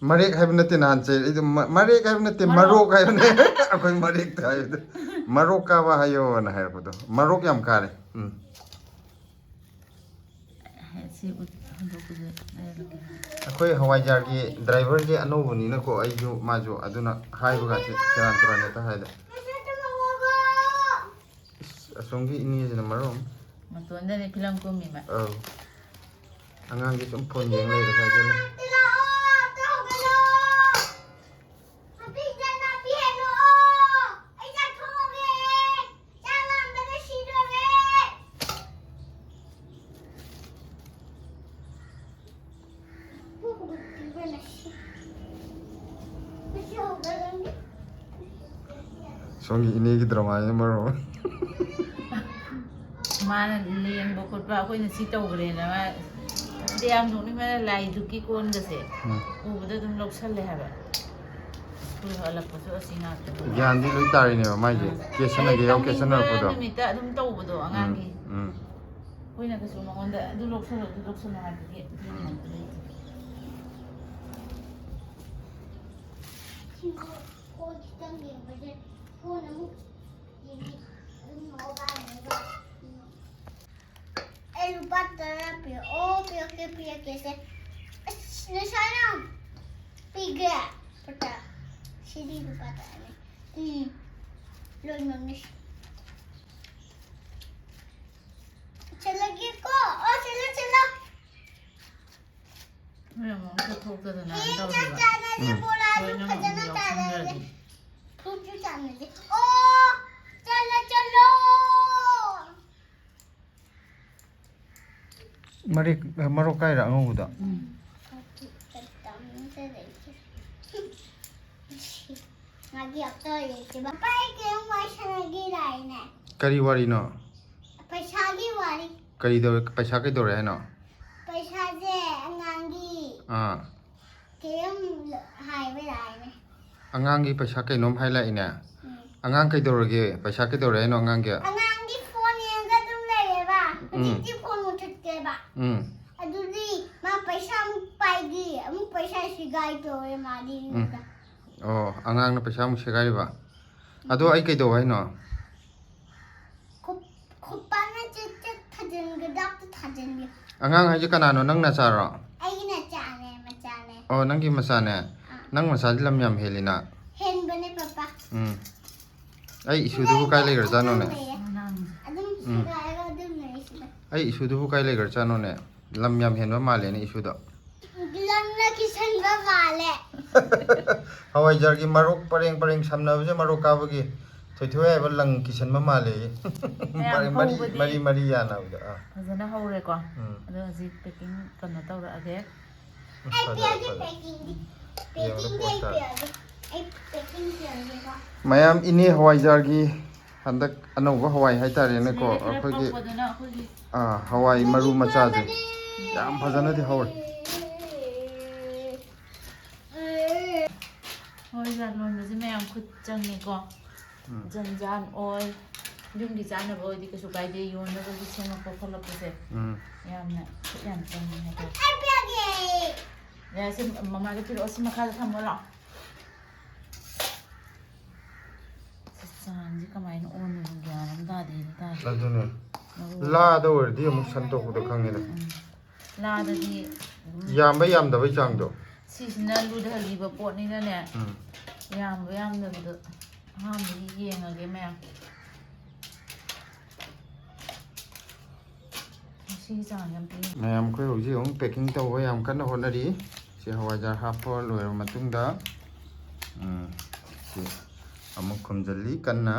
ꯃꯔꯦꯛ ꯍꯥꯏꯕ ꯅꯠꯇꯦ ꯅꯍꯥꯟ ꯆꯩ-, ꯑꯩꯗꯣ ꯃ-, ꯃꯔꯦꯛ ꯍꯥꯏꯕ ꯅꯠꯇꯦ, ꯃꯔꯣꯛ꯫ ꯃꯔꯣꯛ ꯍꯥꯏꯕꯅꯦ꯫ ꯑꯩꯈꯣꯏ ꯃꯔꯦꯛꯇ ꯍꯥꯏꯕꯗꯣ꯫ ꯃꯔꯣꯛ ꯀꯥꯕ ꯍꯥꯏꯌꯣꯅ ꯍꯥꯏꯔꯛꯄꯗꯣ꯫ ꯃꯔꯣꯛ ꯌꯥꯝ ꯀꯥꯔꯦ꯫ ꯎꯝ꯫ ꯁꯤ ꯎꯠ-, ꯍꯟꯗꯣꯛꯄꯁꯦ ꯂꯩꯔꯒꯦ꯫ ꯑꯩꯈꯣꯏ ꯍꯋꯥꯏꯖꯥꯔꯒꯤ ꯗ꯭ꯔꯥꯏꯚꯔꯁꯦ ꯑꯅꯧꯕꯅꯤꯅꯀꯣ, ꯑꯩꯁꯨ ꯃꯥꯁꯨ, ꯑꯗꯨꯅ ꯍꯥꯏꯕꯒꯁꯦ ꯁꯦꯔꯥꯟ ꯇꯨꯔꯥꯟ ꯍꯦꯛꯇ ꯍꯥꯏꯗ꯫ ꯏꯁ, ꯑꯁꯣꯝꯒꯤ ꯏꯅꯦꯁꯤꯅ ꯃꯔꯣꯟ ꯑꯃ꯫ ꯃꯇꯣꯟꯗꯅꯦ ꯐꯤꯂꯝ ꯀꯨꯝꯃꯤꯕ꯫ ꯑꯧ꯫ ꯑꯉꯥꯡꯁꯦ ꯁꯨꯝ ꯐꯣꯟ ꯌꯦꯡ ꯂꯩꯔꯦ ꯀꯥꯏꯗꯅ꯫ ꯁꯣꯝꯒꯤ ꯏꯅꯦꯒꯤ ꯗ꯭ꯔꯃꯥꯁꯤꯅ ꯃꯔꯣꯜ ꯑꯃ꯫ ꯃꯥꯅ ꯂꯦꯡꯕ ꯈꯣꯠꯄ ꯑꯩꯈꯣꯏꯅ ꯁꯤ ꯇꯧꯈ꯭ꯔꯦꯅ ꯃꯥ꯫ ꯑꯗꯨ ꯌꯥꯝ ꯅꯣꯛꯅꯤꯡꯕꯅ ꯂꯥꯏ ꯙꯨꯛꯀꯤ ꯀꯣꯟꯒꯁꯦ ꯎꯝ꯫ ꯎꯕꯗ ꯑꯗꯨꯝ ꯂꯧꯁꯜꯂꯦ ꯍꯥꯏꯕ꯫ ꯁ꯭ꯀꯨꯜ ꯍꯜꯂꯛꯄꯁꯨ ꯑꯁꯤ ꯉꯥꯛꯇ꯫ ꯒ꯭ꯌꯥꯟꯗꯤ ꯂꯣꯏ ꯇꯥꯔꯤꯅꯦꯕ ꯃꯥꯏꯁꯦ꯫ ꯑꯥ꯫ ꯀꯦꯁꯟꯅꯒꯦ ꯌꯥꯎ ꯀꯦꯁꯟꯅꯔꯛꯄꯗꯣ꯫ ꯅꯨꯃꯤꯠꯇ ꯑꯗꯨꯝ ꯇꯧꯕꯗꯣ ꯑꯉꯥꯡꯒꯤ꯫ ꯎꯝ꯫ ꯑꯩꯈꯣꯏꯅ ꯀꯩꯁꯨ ꯃꯉꯣꯟꯗ ꯑꯗꯨ ꯂꯧꯁꯜꯂꯣ, ꯑꯗꯨ ꯂꯧꯁꯜꯂꯣ ꯍꯥꯏꯕꯗꯤ ꯑꯗꯨ ꯎꯝ꯫ ꯉꯝꯕ ꯂꯩꯇꯦ꯫ ꯐꯣꯟ ꯈꯤꯇꯪ ꯌꯦꯡꯕꯁꯦ ꯐꯣꯟ ꯑꯃꯨꯛ ꯌꯦꯡꯉꯤ꯫ ꯑꯗꯨꯝ ꯃꯣꯕꯥꯏꯜꯅꯦꯕ꯫ ꯑꯩ ꯂꯨꯄꯥ ꯇꯔꯥ ꯄꯤꯔꯛꯑꯣ, ꯄꯤꯔꯛꯀꯦ, ꯄꯤꯔꯛꯀꯦꯁꯦ꯫ ꯑꯁ, ꯉꯁꯥꯏꯅ ꯄꯤꯒꯦ꯫ ꯂꯨꯄꯥ ꯇꯔꯥ꯫ ꯁꯤꯗꯤ ꯂꯨꯄꯥ ꯇꯔꯥꯅꯦ꯫ ꯎꯝ꯫ ꯂꯣꯏꯅꯃꯛꯅꯦ꯫ ꯆꯠꯂꯒꯦꯀꯣ꯫ ꯑꯣ, ꯆꯠꯂꯣ, ꯆꯠꯂꯣ꯫ ꯅꯣꯏ ꯑꯃꯨꯛ ꯆꯠꯊꯣꯛꯇꯗꯅ ꯍꯦꯛ ꯆꯥꯛ ꯇꯧꯔꯤꯕ꯫ ꯆꯥꯅꯁꯦ, ꯎꯝ꯫ ꯕꯣꯔꯥꯁꯨ ꯂꯣꯏꯅꯃꯛ ꯐꯖꯅ ꯆꯥꯅꯁꯦ꯫ ꯌꯥꯎꯁꯟꯈ꯭ꯔꯗꯤ꯫ ꯐ꯭ꯔꯨꯠꯁꯨ ꯆꯥꯅꯁꯦ꯫ ꯑꯣ, ꯆꯠꯂꯣ, ꯆꯠꯂꯣ꯫ ꯃꯔꯤꯛ-, ꯃꯔꯣꯛ ꯀꯥꯏꯔ ꯑꯉꯧꯕꯗꯣ? ꯎꯝ꯫ ꯉꯥꯒꯤ ꯑꯝꯇ ꯂꯩꯇꯦꯕ꯫ ꯄꯥꯏ ꯀꯩꯅꯣꯝ ꯋꯥꯔꯤ ꯁꯥꯟꯅꯒꯦ ꯂꯥꯛꯏꯅꯦ꯫ ꯀꯔꯤ ꯋꯥꯔꯤꯅꯣ? ꯄꯩꯁꯥꯒꯤ ꯋꯥꯔꯤ꯫ ꯀꯔꯤ ꯇꯧꯔꯦ? ꯄꯩꯁꯥ ꯀꯩꯗꯧꯔꯦ ꯍꯥꯏꯅꯣ? ꯄꯩꯁꯥꯁꯦ ꯑꯉꯥꯡꯒꯤ ꯑꯥ꯫ ꯀꯩꯅꯣꯝ ꯍꯥꯏꯕ ꯂꯥꯛꯏꯅꯦ꯫ ꯑꯉꯥꯡꯒꯤ ꯄꯩꯁꯥ ꯀꯩꯅꯣꯝ ꯍꯥꯏ ꯂꯥꯛꯏꯅꯦ? ꯎꯝ꯫ ꯑꯉꯥꯡ ꯀꯩꯗꯧꯔꯒꯦ? ꯄꯩꯁꯥ ꯀꯩꯗꯧꯔꯦ ꯍꯥꯏꯅꯣ ꯑꯉꯥꯡꯒꯤ? ꯑꯉꯥꯡꯗꯤ ꯐꯣꯟ ꯌꯦꯡꯉꯒ ꯑꯗꯨꯝ ꯂꯩꯌꯦꯕ꯫ ꯎꯝ꯫ ꯍꯧꯖꯤꯛꯇꯤ ꯐꯣꯟ ꯃꯨꯊꯠꯀꯦꯕ꯫ ꯎꯝ꯫ ꯑꯗꯨꯗꯤ ꯃꯥ ꯄꯩꯁꯥ ꯑꯃꯨꯛ ꯄꯥꯏꯈꯤ, ꯑꯃꯨꯛ ꯄꯩꯁꯥ ꯁꯤꯒꯥꯏ ꯇꯧꯔꯦ ꯃꯥꯗꯤ ꯎꯝ꯫ ꯑꯩꯉꯣꯟꯗ꯫ ꯑꯣ, ꯑꯉꯥꯡꯅ ꯄꯩꯁꯥ ꯑꯃꯨꯛ ꯁꯦꯒꯥꯏꯔꯤꯕ? ꯑꯗꯣ ꯑꯩ ꯀꯩꯗꯧ ꯍꯥꯏꯅꯣ? ꯈꯨꯞ-, ꯈꯨꯄꯥꯛꯅ ꯆꯦꯠ ꯆꯦꯠ ꯊꯥꯖꯤꯟꯒꯗꯕꯗꯣ ꯊꯥꯖꯤꯟꯒꯦ꯫ ꯑꯉꯥꯡ ꯍꯥꯏꯁꯦ ꯀꯅꯥꯅꯣ? ꯅꯪ ꯅꯆꯥꯔꯣ? ꯑꯩꯒꯤ ꯅꯆꯥꯅꯦ, ꯃꯆꯥꯅꯦ꯫ ꯑꯣ, ꯅꯪꯒꯤ ꯃꯆꯥꯅꯦ? ꯅꯪ ꯃꯆꯥꯗꯤ ꯂꯝ ꯌꯥꯝ ꯍꯦꯜꯂꯤꯅ꯫ ꯍꯦꯟꯕꯅꯦ, ꯄꯄꯥ꯫ ꯎꯝ꯫ ꯑꯩ ꯏꯁꯨꯗꯨꯕꯨ ꯀꯥꯏ ꯂꯩꯈ꯭ꯔꯖꯥꯠꯅꯣꯅꯦ? ꯑꯗꯨꯝ ꯎꯝ꯫ ꯁꯦꯒꯥꯏꯔꯒ ꯑꯗꯨꯝ ꯂꯩꯁꯤꯗ꯫ ꯑꯩ ꯏꯁꯨꯗꯨꯕꯨ ꯀꯥꯏ ꯂꯩꯈ꯭ꯔꯖꯥꯠꯅꯣꯅꯦ? ꯂꯝ ꯌꯥꯝ ꯍꯦꯟꯕ ꯃꯥꯜꯂꯦꯅꯦ ꯏꯁꯨꯗꯣ꯫ ꯂꯝꯅ ꯀꯤꯁꯟꯕ ꯃꯥꯜꯂꯦ꯫ ꯍꯋꯥꯏꯖꯥꯔꯒꯤ ꯃꯔꯣꯛ ꯄꯔꯦꯡ ꯄꯔꯦꯡ ꯁꯝꯅꯕꯁꯦ ꯃꯔꯣꯛ ꯀꯥꯕꯒꯤ ꯊꯣꯏꯊꯣꯏ ꯍꯥꯏꯕ ꯂꯪ ꯀꯤꯁꯟꯕ ꯃꯥꯜꯂꯦ꯫ ꯃꯌꯥꯝ ꯄꯔꯦꯡ ꯃꯔꯤ ꯍꯧꯕꯗꯤ ꯃꯔꯤ ꯃꯔꯤ ꯌꯥꯅꯕꯗ꯫ ꯑꯥ꯫ ꯐꯖꯅ ꯍꯧꯔꯦꯀꯣ꯫ ꯎꯝ꯫ ꯑꯗꯣ ꯍꯧꯖꯤꯛ packing ꯀꯩꯅꯣ ꯇꯧꯔꯛꯑꯒꯦ꯫ ꯑꯩ ꯐꯖꯔꯦ, ꯄꯤꯔꯒꯦ ꯐꯖꯔꯦ꯫ packing ꯗꯤ꯫ ꯌꯦꯡꯕꯗ Packing ꯗꯤ ꯑꯩ ꯄꯣꯁ ꯇꯥꯔꯦ꯫ ꯄꯤꯔꯒꯦ꯫ ꯑꯩ packing ꯄꯤꯔꯒꯦꯀꯣ꯫ ꯃꯌꯥꯝ, ꯏꯅꯦ ꯍꯋꯥꯏꯖꯥꯔꯒꯤ ꯍꯟꯗꯛ ꯑꯅꯧꯕ ꯍꯋꯥꯏ ꯍꯥꯏꯇꯥꯔꯦꯅꯦꯀꯣ, ꯁꯤꯗꯩꯗ ꯈꯔ ꯑꯩꯈꯣꯏꯒꯤ ꯄꯛꯄꯗꯨꯅ ꯑꯩꯈꯣꯏꯒꯤ ꯑꯥ, ꯍꯋꯥꯏ ꯃꯔꯨ ꯃꯆꯥꯁꯦ ꯌꯥꯝ ꯐꯖꯅꯗꯤ ꯍꯧꯔꯦ꯫ ꯍꯋꯥꯏꯖꯥꯔ ꯂꯣꯟꯕꯁꯦ ꯃꯌꯥꯝ ꯈꯨꯠ ꯆꯪꯉꯦꯀꯣ꯫ ꯎꯝ꯫ ꯖꯟꯖꯥꯟ ꯑꯣꯏ꯫ ꯌꯨꯝꯒꯤ ꯆꯥꯅꯕ ꯑꯣꯏꯗꯤ ꯀꯩꯁꯨ ꯀꯥꯏꯗꯦ, ꯌꯣꯟꯅꯕꯒꯤ ꯁꯦꯝꯃꯛꯄ ꯈꯣꯠꯂꯛꯄꯁꯦ ꯎꯝ꯫ ꯌꯥꯝꯅ ꯈꯨꯠ ꯌꯥꯝ ꯆꯪꯉꯦ ꯍꯥꯏꯇꯥꯔꯦ꯫ ꯑꯩ ꯄꯤꯔꯒꯦ꯫ ꯌꯥꯔꯦ, ꯁꯤ ꯃꯃꯥꯗ ꯄꯤꯔꯛꯑꯣ, ꯁꯤ ꯃꯈꯥꯗ ꯊꯝꯃꯣ ꯂꯥꯛꯑꯣ꯫ ꯁꯤ ꯆꯥꯡꯁꯤ ꯀꯃꯥꯏꯅ ꯑꯣꯟꯗꯣꯏꯅꯣ ꯒ꯭ꯌꯥꯟ ꯑꯃ ꯇꯥꯗꯦ ꯍꯥꯏꯇꯥꯔꯦ꯫ ꯑꯗꯨꯅꯦ꯫ ꯃꯔꯨ ꯂꯥꯗ ꯑꯣꯏꯔꯗꯤ ꯑꯃꯨꯛ ꯁꯟꯇꯣꯛꯄꯗꯣ ꯈꯪꯉꯦꯗ꯫ ꯎꯝ꯫ ꯂꯥꯗꯗꯤ ꯑꯗꯨꯝ ꯌꯥꯝꯕ ꯌꯥꯝꯗꯕꯩ ꯆꯥꯡꯗꯣ꯫ ꯁꯤꯁꯤꯅ ꯂꯨꯊꯍꯜꯂꯤꯕ ꯄꯣꯠꯅꯤꯅꯅꯦ꯫ ꯎꯝ꯫ ꯌꯥꯝꯕ ꯌꯥꯝꯗꯕꯗꯣ ꯑꯍꯥꯟꯕꯒꯤ ꯌꯦꯡꯉꯒꯦ ꯃꯌꯥꯝ꯫ ꯁꯤꯒꯤ ꯆꯥꯡꯁꯦ ꯌꯥꯝ ꯄꯤꯔꯤ꯫ ꯃꯌꯥꯝ, ꯑꯩꯈꯣꯏ ꯍꯧꯖꯤꯛ ꯑꯃꯨꯛ packing ꯇꯧꯕ ꯌꯥꯝ ꯀꯟꯅ ꯍꯣꯠꯅꯔꯤ꯫ ꯁꯤ ꯍꯋꯥꯏꯖꯥꯔ ꯍꯥꯞꯄ ꯂꯣꯏꯔꯕ ꯃꯇꯨꯡꯗ, ꯎꯝ, ꯁꯤ ꯑꯃꯨꯛ ꯈꯨꯝꯖꯤꯜꯂꯤ ꯀꯟꯅ꯫